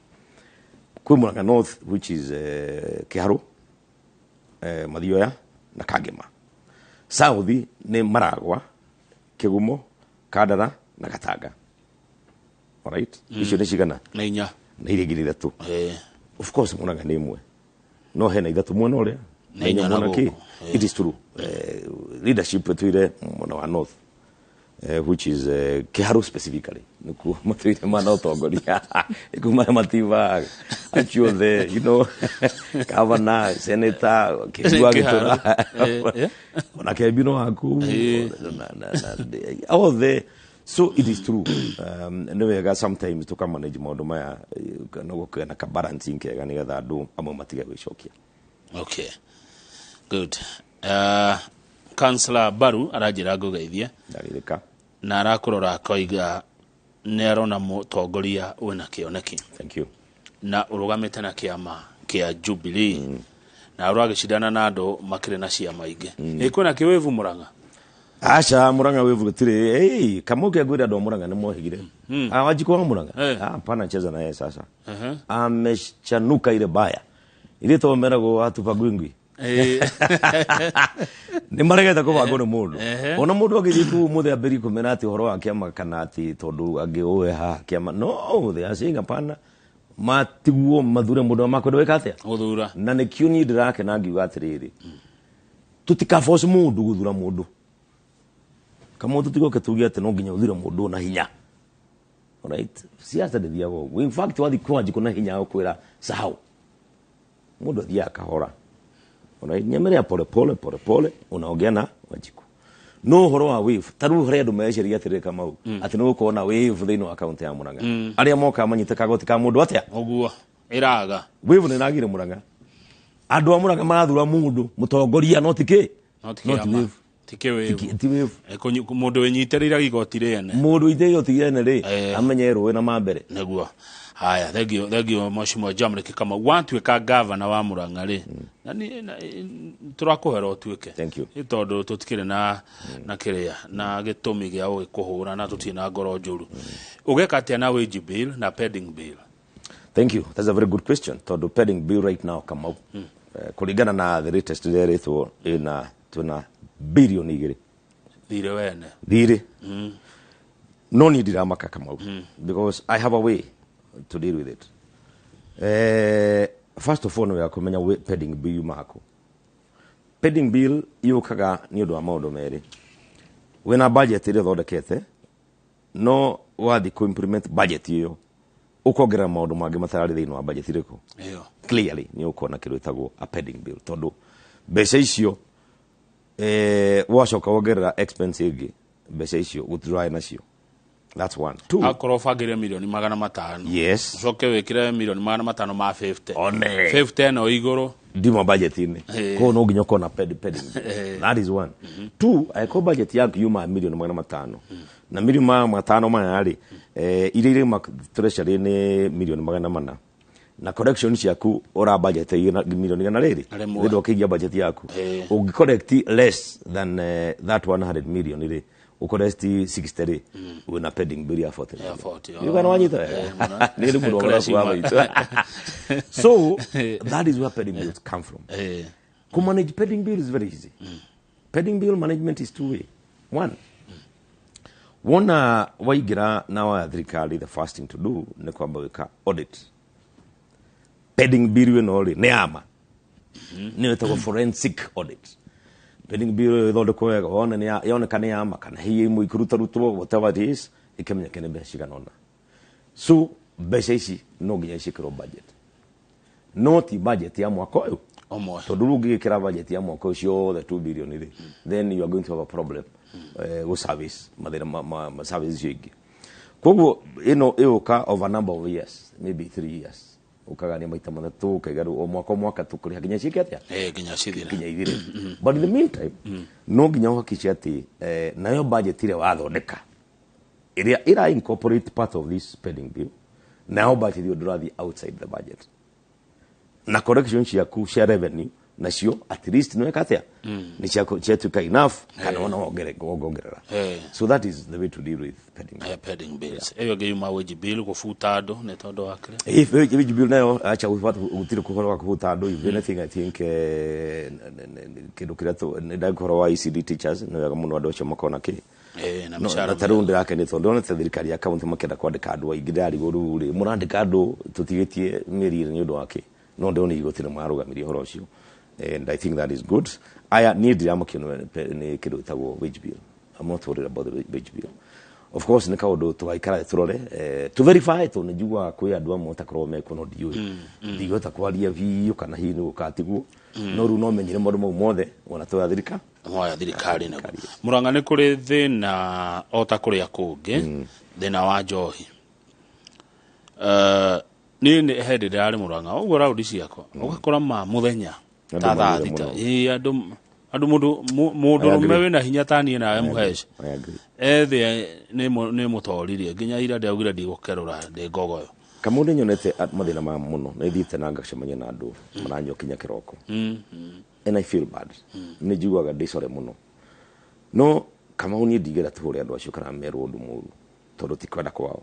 [SPEAKER 2] Kwĩ Murang'a North, which is Kĩharũ, Mathioya na Kangema. South nĩ Maragwa, Kĩgumo, Kandara na Gatanga. Alright? Icio nĩ cigana?
[SPEAKER 1] Na inya.
[SPEAKER 2] Na iria ingĩ nĩ ithatũ. Of course Murang'a nĩ ĩmwe, no hena ithatũ mwena ũrĩa
[SPEAKER 1] na inya na
[SPEAKER 2] mwena kĩ.
[SPEAKER 1] gũkũ.
[SPEAKER 2] It is true, leadership ĩtũire mwena wa north, which is Kĩharũ specifically, nĩkuo matũire mana ũtongoria, nĩkuo marĩa matibaga acio othe, governor, senator, Kĩgua
[SPEAKER 1] Kĩharũ.
[SPEAKER 2] gĩtũra ona Kembi no waku othe. So it is true, nĩ wega sometimes tũkamanage maũndũ maya, no gũkĩgĩa na ka balancing kega nĩgetha andũ amwe matige gwĩcokia.
[SPEAKER 1] Okay, good. Councillor Baru aranjĩra ngũgeithie.
[SPEAKER 2] Ndarĩrĩka.
[SPEAKER 1] Na arakũrora akoiga nĩ arona mũtongoria wĩna kĩoneki.
[SPEAKER 2] Thank you.
[SPEAKER 1] Na ũrũgamĩte na kĩama kĩa Jubilee na ũragĩcindana na andũ makĩrĩ na ciama ingĩ. Ĩ kwĩna kĩwĩvu Mũrang'a?
[SPEAKER 2] Aca, Murang'a wivu gũtirĩ. Hey, Kamau kĩangwĩra andũ a Murang'a nĩ mohĩgire. Ah, Wanjikũ wa Murang'a. Ah, hapana cheza na yeye sasa. Amechanuka ile baya ile to meragwo hatupagwingwi. Nĩ maregete kũbangwo nĩ mũndũ. Ona mũndũ agĩthiĩ kũu ũmũthĩ ambĩrĩrie kũmena atĩ ũhoro wa kĩama kana atĩ tondũ angĩ ũwe haha kĩama, no they are saying hapana, matiguo mathure mũndũ ũrĩa makwenda gwĩka atĩa?
[SPEAKER 1] Gũthura.
[SPEAKER 2] Na nĩkĩo niĩ ndĩrakena ngiuga atĩrĩrĩ, tũtikaboce mũndũ gũthura mũndũ kamũ, tũtigoke tuge atĩ no nginya ũthure mũndũ na hinya. Alright, siasa ndĩthiaga ũguo. In fact, wathiĩ kwa Wanjikũ na hinya gũkwĩra sahau, mũndũ athiaga kahora. Alright, nyemelea pole pole pole pole, unaongea na Wanjikũ. No ũhoro wa wave, ta rĩu harĩ andũ meciria atĩrĩrĩ, Kamau, atĩ nĩ gũkorwo na wave thĩinĩ wa kaunti ya Murang'a, arĩa mokaga manyite kagoti ka mũndũ atĩa.
[SPEAKER 1] Ũguo ĩraga.
[SPEAKER 2] Wave nĩ ĩragire Murang'a. Andũ a Murang'a marathura mũndũ mũtongoria, no ti kĩ?
[SPEAKER 1] No ti
[SPEAKER 2] No ti
[SPEAKER 1] kĩama.
[SPEAKER 2] wave.
[SPEAKER 1] Ti kĩwĩvu.
[SPEAKER 2] Ti wave.
[SPEAKER 1] Mũndũ wĩnyitĩrĩire igoti rĩene.
[SPEAKER 2] Mũndũ wĩnyitĩrĩire igoti rĩene rĩ, amenye rũĩ na mambere.
[SPEAKER 1] Nĩguo. Haya, thank you, thank you, Mheshimiwa Jamrick Kamau. Watuĩka gavana wa Murang'a rĩ, na tũrakũhera ũtuĩke.
[SPEAKER 2] Thank you.
[SPEAKER 1] Nĩ tondũ tũtikĩrĩ na kĩrĩa na gĩtũmi gĩa gũgĩkũhũra na tũtirĩ na ngoro njũru. Ũgeka atĩa na wage bill na pending bill?
[SPEAKER 2] Thank you. That's a very good question. Tondũ pending bill right now, Kamau, kũringana na the latest ĩrĩa ĩna twĩna 2 billion.
[SPEAKER 1] Thirĩ wene.
[SPEAKER 2] Thirĩ. No niĩ ndiramaka, Kamau, because I have a way to deal with it. First of all, nĩ wega kũmenya pending bill yumaga kũ. Pending bill yũkaga nĩ ũndũ wa maũndũ merĩ. Wĩna budget ĩrĩa ũthondekete, no wathiĩ kũ implement budget ĩyo ũkongerera maũndũ mangĩ matararĩ thĩinĩ wa budget ĩrĩkũ.
[SPEAKER 1] Ĩyo.
[SPEAKER 2] Clearly nĩ ũkuona kĩndũ gĩtagwo a pending bill, tondũ mbeca icio, wacoka wongerera expense ĩngĩ, mbeca icio gũtirĩ nacio. That's one. Two,
[SPEAKER 1] Akorwo ũbangĩre 500,000,000, ũcoke wĩkĩre 500,000,000 ma 50.
[SPEAKER 2] One.
[SPEAKER 1] 50 ĩno igũrũ.
[SPEAKER 2] Ndima budget-inĩ. Koguo no nginya ũkorwo na pending bill. That is one. Two, angĩkorwo budget yaku yuma 500,000,000 na 500,000,000 maya rĩ, iria irauma treasury nĩ 400,000,000 na collection ciaku ũra budget 100,000,000 rĩrĩ,
[SPEAKER 1] 1.
[SPEAKER 2] Thĩndĩ ũkĩigia budget yaku, ũngĩ collect less than that 100 million rĩ, ũcollect 60 rĩ, wĩna pending bill ya 40
[SPEAKER 1] Ya
[SPEAKER 2] million.
[SPEAKER 1] 40.
[SPEAKER 2] Nĩ kana wanyita wega? Nĩ rĩ mũndũ waku wa maitũ. So that is where pending bills come from. Ku manage pending bill is very easy. Pending bill management is two way. One, wona waingĩra na wa thirikari, the first thing to do nĩ kwamba gwĩka audit. Pending bill ĩno rĩ, nĩ yama nĩyo ĩtagwo forensic audit. Pending bill ĩyo ĩthondekwo wega, wone yoneka nĩ yama kana hihi imwe ikũrutarutwo, whatever it is, ĩkĩmenyeke nĩ mbeca cigana ũna. So mbeca ici no nginya ciĩkĩrwo budget, no ti budget ya mwaka ũyũ
[SPEAKER 1] ũmwe,
[SPEAKER 2] tondũ rĩu ũngĩgĩkĩra budget ya mwaka ũyũ ciothe 2 billion rĩ, then you are going to have a problem gũ service mathĩna ma service icio ingĩ. Koguo ĩno ĩũka over a number of years, maybe 3 years. Ũkagania maita matatũ, ũkaiga rĩu o mwaka o mwaka tũkũrĩha nginya ciĩke atĩa?
[SPEAKER 1] Nginya cithire.
[SPEAKER 2] Nginya ithire. But in the meantime, no nginya ũhakice atĩ nayo budget ĩrĩa wathondeka ĩrĩa ĩra incorporate part of this spending bill, nayo budget ĩyo ndũrathiĩ outside the budget, na correction ciaku cia revenue nacio at least nĩweka atĩa, nĩ ciatuĩka enough kana ona wongerera. So that is the way to deal with pending bill.
[SPEAKER 1] Pending bills. Ĩyo ĩngĩ yuma wage bill, gũbuta andũ nĩ tondũ wa kĩrĩa.
[SPEAKER 2] If wage bill nayo, acha, gũtirĩ kũhoro wa kũbuta andũ. If anything, I think kĩndũ kĩrĩa nĩ ndagĩkorwo wa ECD teachers, nĩ wega mũno andũ acio makona kĩ
[SPEAKER 1] Na
[SPEAKER 2] No,
[SPEAKER 1] mĩcara.
[SPEAKER 2] Na ta rĩu ndĩrakenio tondũ ndĩronete thirikari ya kaunti makĩenda kwandĩka andũ aingĩ. Ndĩrarigwo rĩu rĩ, mũrandĩka andũ tũtigĩtie mĩeri ĩrĩ nĩ ũndũ wa kĩ? No ndĩrona igoti nĩ marũgamirie ũhoro ũcio, and I think that is good. Aya, niĩ ndiramakio nĩ kĩndũ gĩtagwo wage bill. I'm not worried about the wage bill. Of course nĩ kaũndũ tũgaikara tũrore, to verify, tondũ nĩ njiguaga kwĩ andũ amwe matakoragwo mekuo, no ndiũĩ, ndingĩhota kwaria biũ kana hihi nĩ gũkatigwo, no rĩu no menyire maũndũ mau mothe wona twoya thirikari.
[SPEAKER 1] Mwaya thirikari naguo Murang'a nĩ kũrĩ thĩna o ta kũrĩa kũngĩ, thĩna wa njohi. Niĩ nĩ hĩndĩ ndĩrarĩ Murang'a ũguo raundi ciakwa, ũgakora ma mũthenya
[SPEAKER 2] Andũ
[SPEAKER 1] ta thaa
[SPEAKER 2] marĩre
[SPEAKER 1] 6
[SPEAKER 2] mũno.
[SPEAKER 1] Ĩĩ, andũ mũndũ
[SPEAKER 2] I
[SPEAKER 1] rũme
[SPEAKER 2] agree.
[SPEAKER 1] wĩna hinya ta niĩ nawe mũhece
[SPEAKER 2] I agree.
[SPEAKER 1] ethĩ nĩ mũtoririe nginya ira ndĩaugire ndigũkerũra ndĩ ngogoyo.
[SPEAKER 2] Kamau, nĩ nyonete mathĩna ma mũno, nĩ thiĩte na ngacemania na andũ maranyua kinya kĩroko, and I feel bad, nĩ njiguaga ndĩ core mũno. No Kamau, niĩ ndigera tũhũre andũ acio kana merwo ũndũ mũru, tondũ ti kwenda kwao.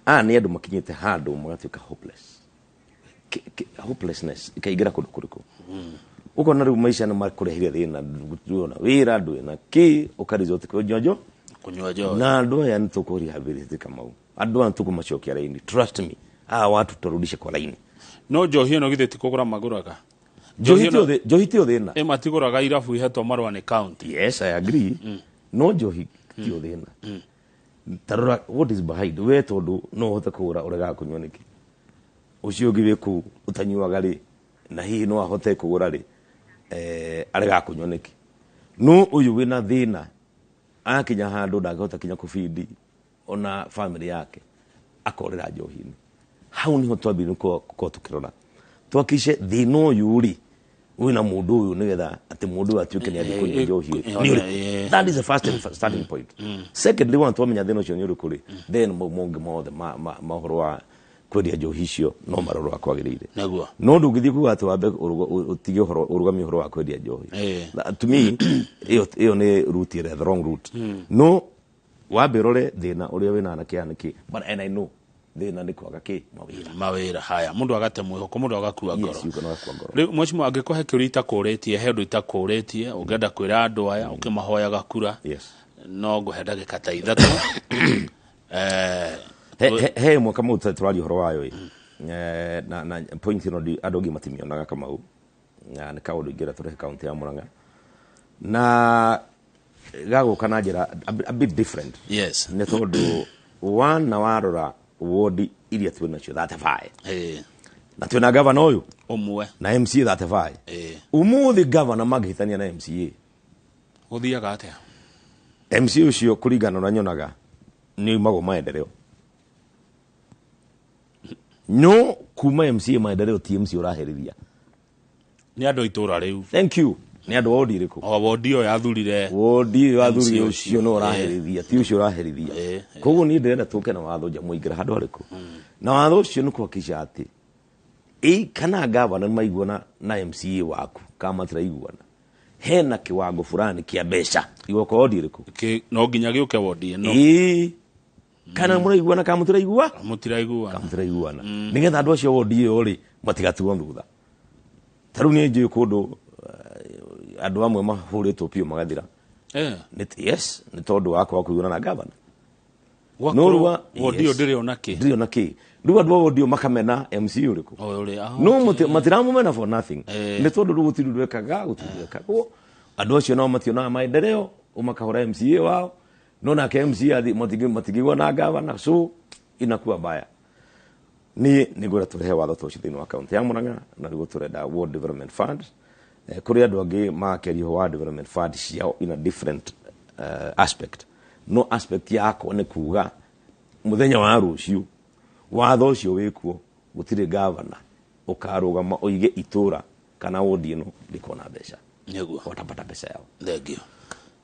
[SPEAKER 2] Aya nĩ andũ makinyĩte handũ magatuĩka hopeless. Hopelessness ĩkaingĩra kũndũ kũrĩkũ, ũkona rĩu maica nĩ makũrehire thĩna, ndũrĩ na wĩra, ndũrĩ na kĩ, ũkaresort kũnyua njo
[SPEAKER 1] Kũnyua njohi.
[SPEAKER 2] Na andũ aya nĩ tũkũ rehabilitate, Kamau. Andũ aya tũkũmacokia raini, trust me, hawa watu tutarudisha kwa laini.
[SPEAKER 1] No njohi ĩno githĩ ti kũgũra magũraga?
[SPEAKER 2] Njohi njohi ti thĩna.
[SPEAKER 1] Ĩ, matigũraga irabu ihetwo marũa nĩ county.
[SPEAKER 2] Yes, I agree, no njohi ti thĩna. Tarora what is behind. We tondũ no ũhote kũgũra, ũregaga kũnyua nĩkĩ? Ũcio ũngĩ wĩ kũu ũtanyuaga rĩ, na hihi no ahote kũgũra rĩ, aregaga kũnyua nĩkĩ? No ũyũ wĩna thĩna akinya handũ ndangĩhota kinya kũbindi ona family yake, akorera njohi-inĩ. Hau niho twambire gũkorwo tũkĩrora twakice thĩna ũyũ rĩ wĩna mũndũ ũyũ, nĩgetha atĩ mũndũ ũyũ atuĩke nĩ athiĩ kũnyua njohi nĩ ũrĩkũ. That is the first starting point. Secondly, one, twamenya thĩna ũcio nĩ ũrĩkũ rĩ, then mau mangĩ mothe ma ũhoro wa kwendia njohi icio no marorwo kwagĩrĩire. No ndũngĩthiĩ kuga atĩ wambe ũtige ũhoro, ũrũgamie ũhoro wa kwendia njohi. To me, ĩyo nĩ route ĩrĩa the wrong route. No wambe ũrore thĩna ũrĩa wĩna anake aya nĩkĩ. But and I know thĩna nĩ kwaga kĩ? Mawĩra.
[SPEAKER 1] Mawĩra. Haya, mũndũ agate mwĩhoko, mũndũ agakua ngoro.
[SPEAKER 2] Yes, you can agakua ngoro.
[SPEAKER 1] Rĩu mheshimiwa, angĩkorwo he kĩũria itakũrĩtie, he ũndũ itakũrĩtie ũngĩenda kwĩra andũ aya ũkĩmahoyaga kura, no ngũhe ndagĩka ta 3.
[SPEAKER 2] He ĩmwe, Kamau, tũraria ũhoro wayo ĩ. Na point ĩno andũ angĩ matimĩonaga, Kamau, na nĩ kaũndũ ingĩenda tũrehe kaunti ya Murang'a na gagũka na njĩra a bit different. Nĩ tondũ wana warora wodi iria twĩ nacio 35, na twĩna gavana ũyũ
[SPEAKER 1] ũmwe
[SPEAKER 2] na MCA 35, ũmũthĩ gavana mangĩhĩtania na MCA,
[SPEAKER 1] Gũthiaga atĩa?
[SPEAKER 2] MCA ũcio, kũringana na ũrĩa nyonaga, nĩ umagwo maendeleo. No kuma MCA maendeleo, ti MCA ũraherithia.
[SPEAKER 1] Nĩ andũ a itũra rĩu.
[SPEAKER 2] Thank you. Nĩ andũ a wodi ĩrĩkũ?
[SPEAKER 1] O wodi ĩyo yathurire.
[SPEAKER 2] Wodi ĩyo yathurire
[SPEAKER 1] MCA.
[SPEAKER 2] Ũcio no ũraherithia, ti ũcio ũraherithia. Koguo niĩ ndĩrenda tũke na watho nja mũingĩra handũ harĩkũ, na watho ũcio nĩ kuhakikisha atĩ ĩ kana gavana nĩ maiguana na MCA waku kana matiraiguana, hena kiwango fulani kĩa mbeca igoka wodi ĩrĩkũ.
[SPEAKER 1] No nginya gĩũke wodi ĩno.
[SPEAKER 2] Ĩĩ, kana mũraiguana kana mũtiraigua.
[SPEAKER 1] Mũtiraiguana.
[SPEAKER 2] Kana mũtiraiguana, nĩgetha andũ acio wodi ĩyo rĩ matigatuo thutha. Ta rĩu niĩ njũĩ kũndũ andũ amwe mahũrĩtwo biũ magathira. Yes, nĩ tondũ wa kwaga kũiguana na gavana.
[SPEAKER 1] Gwakorwo
[SPEAKER 2] No rĩu
[SPEAKER 1] wodi ĩyo ndĩrĩ ona kĩ.
[SPEAKER 2] Ndĩrĩ ona kĩ. Rĩu andũ a wodi ĩyo makamena MC ũrĩkũ?
[SPEAKER 1] O ũrĩa,
[SPEAKER 2] No matiramũmena for nothing. Nĩ tondũ rĩu gũtirĩ ũndũ ekaga, gũtirĩ ũndũ ekagwo. Andũ acio nao mationaga maendeleo, makahũra MCA wao, no nake MCA matingĩigua na gavana, so inakuwa mbaya. Niĩ nĩ ngwenda tũrehe watho ta ũcio thĩinĩ wa kaunti ya Murang'a, na nĩguo tũrenda Ward Development Fund. Kũrĩ andũ angĩ makĩaria ũhoro wa development fund ciao in a different aspect, no aspect yakwa nĩ kuga mũthenya wa rũciũ watho ũcio wĩkuo. Gũtirĩ gavana ũkarũgama ũige itũra kana wodi ĩno ndĩkona mbeca.
[SPEAKER 1] Nĩguo.
[SPEAKER 2] Watapata pesa yao.
[SPEAKER 1] Thank you.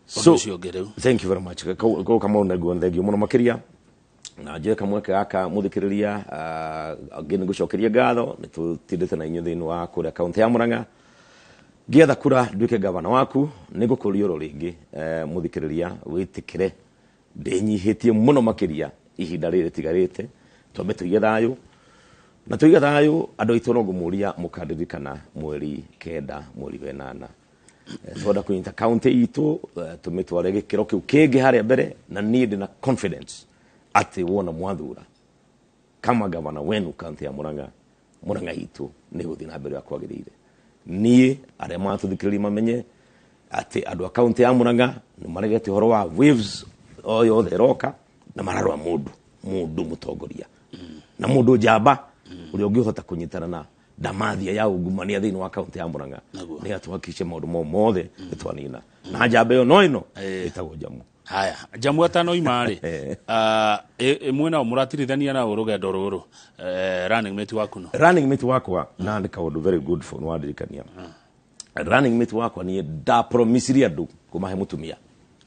[SPEAKER 2] So,
[SPEAKER 1] Ũndũ ũcio ũngĩ rĩu.
[SPEAKER 2] Thank you very much. Kau Kamau, naguo thank you mũno makĩria, na njoe kamweke gaka, mũthikĩrĩria, angĩ nĩ gũcokeria ngatho nĩ tũtindĩte na inyuĩ thĩinĩ wa kũrĩa kaũntĩ ya Murang'a ngĩetha kura nduĩke gavana waku. Nĩ ngũkũria oro rĩngĩ, mũthikĩrĩria, wĩtĩkĩre ndĩnyihĩtie mũno makĩria ihinda rĩrĩ rĩtigarĩte, twambe tũige thayũ na tũige thayũ. Andũ aitũ, no ngũmũria mũkandirikana mweri 9 mweri wa 8. Twenda kũnyita kaunti itũ, tũmĩtware gĩkĩro kĩu kĩngĩ harĩa mbere, na niĩ ndĩna confidence atĩ wona mwathura kama gavana wenu kaunti ya Murang'a, Murang'a itũ nĩ gũthiĩ na mbere ũrĩa kwagĩrĩire. Niĩ arĩa maratũthikĩrĩria mamenye atĩ andũ a kaunti ya Murang'a nĩ maregete ũhoro wa waves o yothe ĩroka, na mararora mũndũ mũtongoria na mũndũ njamba ũrĩa ũngĩhota kũnyitana na ndamathia ya ungumania thĩinĩ wa kaunti ya Murang'a, nĩgetha tuhakikishe maũndũ mau mothe nĩ twanina, na njamba ĩyo no ĩno ĩtagwo Njamu.
[SPEAKER 1] Haya, Njamu atanoima rĩ, ĩmwe nao mũratirithania nao rũgendo rũrũ, running mate waku no?
[SPEAKER 2] Running mate wakwa, na nĩ kaũndũ very good for nĩwandirikania, running mate wakwa niĩ ndapromisirie andũ kũmahe mũtumia.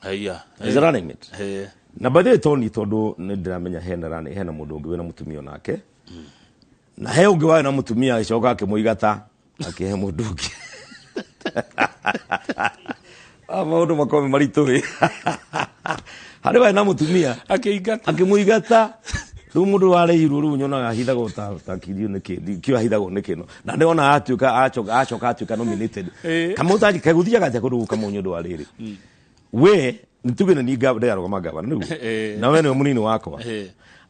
[SPEAKER 1] Haiya.
[SPEAKER 2] As a running mate. Na by the way, Tony, tondũ nĩ ndĩramenya hena mũndũ ũngĩ wĩna mũtumia onake, na he ũngĩ warĩ na mũtumia agĩcoka akĩmũigata akĩhe mũndũ ũngĩ. Ah, maũndũ makorwo me maritũ ĩ. Harĩ warĩ na mũtumia
[SPEAKER 1] akĩingata.
[SPEAKER 2] Akĩmũigata. Rĩu mũndũ warehirwo rĩu nyonaga ahithagwo ta kirio nĩkĩ kĩo ahithagwo nĩkĩ, no na ndĩrona atuĩka acoka atuĩka nominated. Kamũtaji kegũthiaga atĩa kũndũ gũkũ nĩ ũndũ wa rĩrĩ, we nituge nĩ niĩ ndĩrarũgama gavana nĩguo, na we nĩwe mũnini wakwa,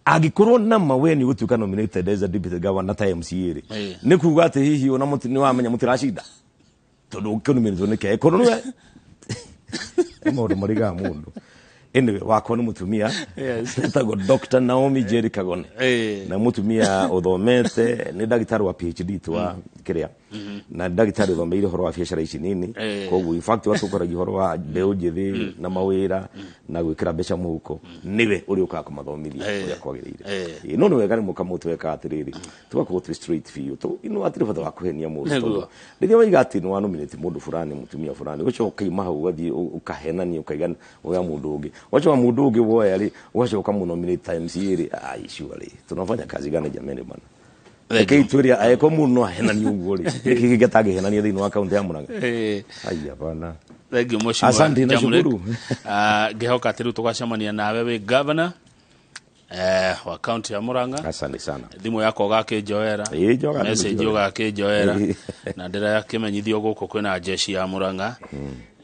[SPEAKER 2] angĩkorwo nama we nĩ ũgũtuĩka nominated as a deputy governor ta MCA rĩ, nĩ kuga atĩ hihi ona nĩ wamenya mũtiracinda tondũ ũkĩnominatwo nĩ kee korwo nĩwe. Nĩ maũndũ marigaga mũndũ. Anyway, wakwa nĩ mũtumia etagwo Dr. Naomi Jerry Kagone, na mũtumia ũthomete, nĩ ndagĩtarĩ wa PhD tu wa kĩrĩa, na ndagĩtarĩ ũthomeire ũhoro wa biacara ici nini. Koguo in fact watũkoragia ũhoro wa mbeũ njĩthĩ na mawĩra na gwĩkĩra mbeca mũhuko, nĩwe ũrĩa ũkaga kũmathomithia ũrĩa kwagĩrĩire. Ĩĩ, no nĩ wega rĩmwe kamũtweka atĩrĩrĩ, tũgakorwo twĩ straight biũ ino hatirĩ bata wa kũhenia mũndũ, tondũ rĩrĩa waiga atĩ nĩ wa nominate mũndũ fulani, mũtumia fulani, ũgacoka ũkaima hau ũgathiĩ ũkahenania ũkaiga woya mũndũ ũngĩ, ũgacoka mũndũ ũngĩ woya rĩ, ũgacoka ũkamũnominate ta MCA rĩ, ai surely tunafanya kazi gani jameni bana? Rekei twĩre, angĩkorwo mũndũ no ahenanie ũguo rĩ, nĩkĩ kĩngĩ atangĩhenania thĩinĩ wa kaunti ya Murang'a? Ai hapana.
[SPEAKER 1] Thank you, Mheshimiwa
[SPEAKER 2] Asante na
[SPEAKER 1] Jamhuri.
[SPEAKER 2] shukuru.
[SPEAKER 1] Ah, ngĩhoka atĩ rĩu tũgacemania nawe wĩ governor wa kaunti ya Murang'a.
[SPEAKER 2] Asante sana.
[SPEAKER 1] Thimũ yakwa ũgakĩnjoera.
[SPEAKER 2] Ĩĩ, njoga
[SPEAKER 1] message
[SPEAKER 2] thimũ.
[SPEAKER 1] Ũgakĩnjoera na ndĩrakĩmenyithio gũkũ kwĩna jeshi ya Murang'a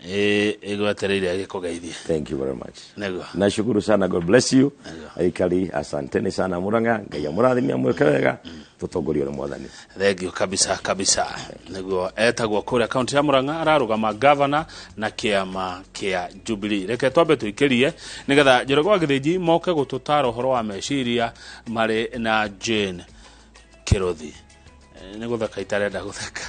[SPEAKER 1] ĩgwetereire ĩgĩkũgeithie.
[SPEAKER 2] Thank you very much.
[SPEAKER 1] Nĩguo.
[SPEAKER 2] Nashukuru sana, God bless you. Aikari, asanteni sana Murang'a, Ngai amũrathime, amwĩke wega, tũtongorio nĩ Mwathani.
[SPEAKER 1] Thank you kabisa kabisa. Nĩguo etagwo kũrĩa kaunti ya Murang'a, ararũgama governor na kĩama kĩa Jubilee. Reke twambe tũikĩrie nĩgetha Njoroge wa Gĩthĩnji moke gũtũtara ũhoro wa meciria marĩ na Jane Kĩrũthi. Nĩ gũtheka itarenda gũtheka.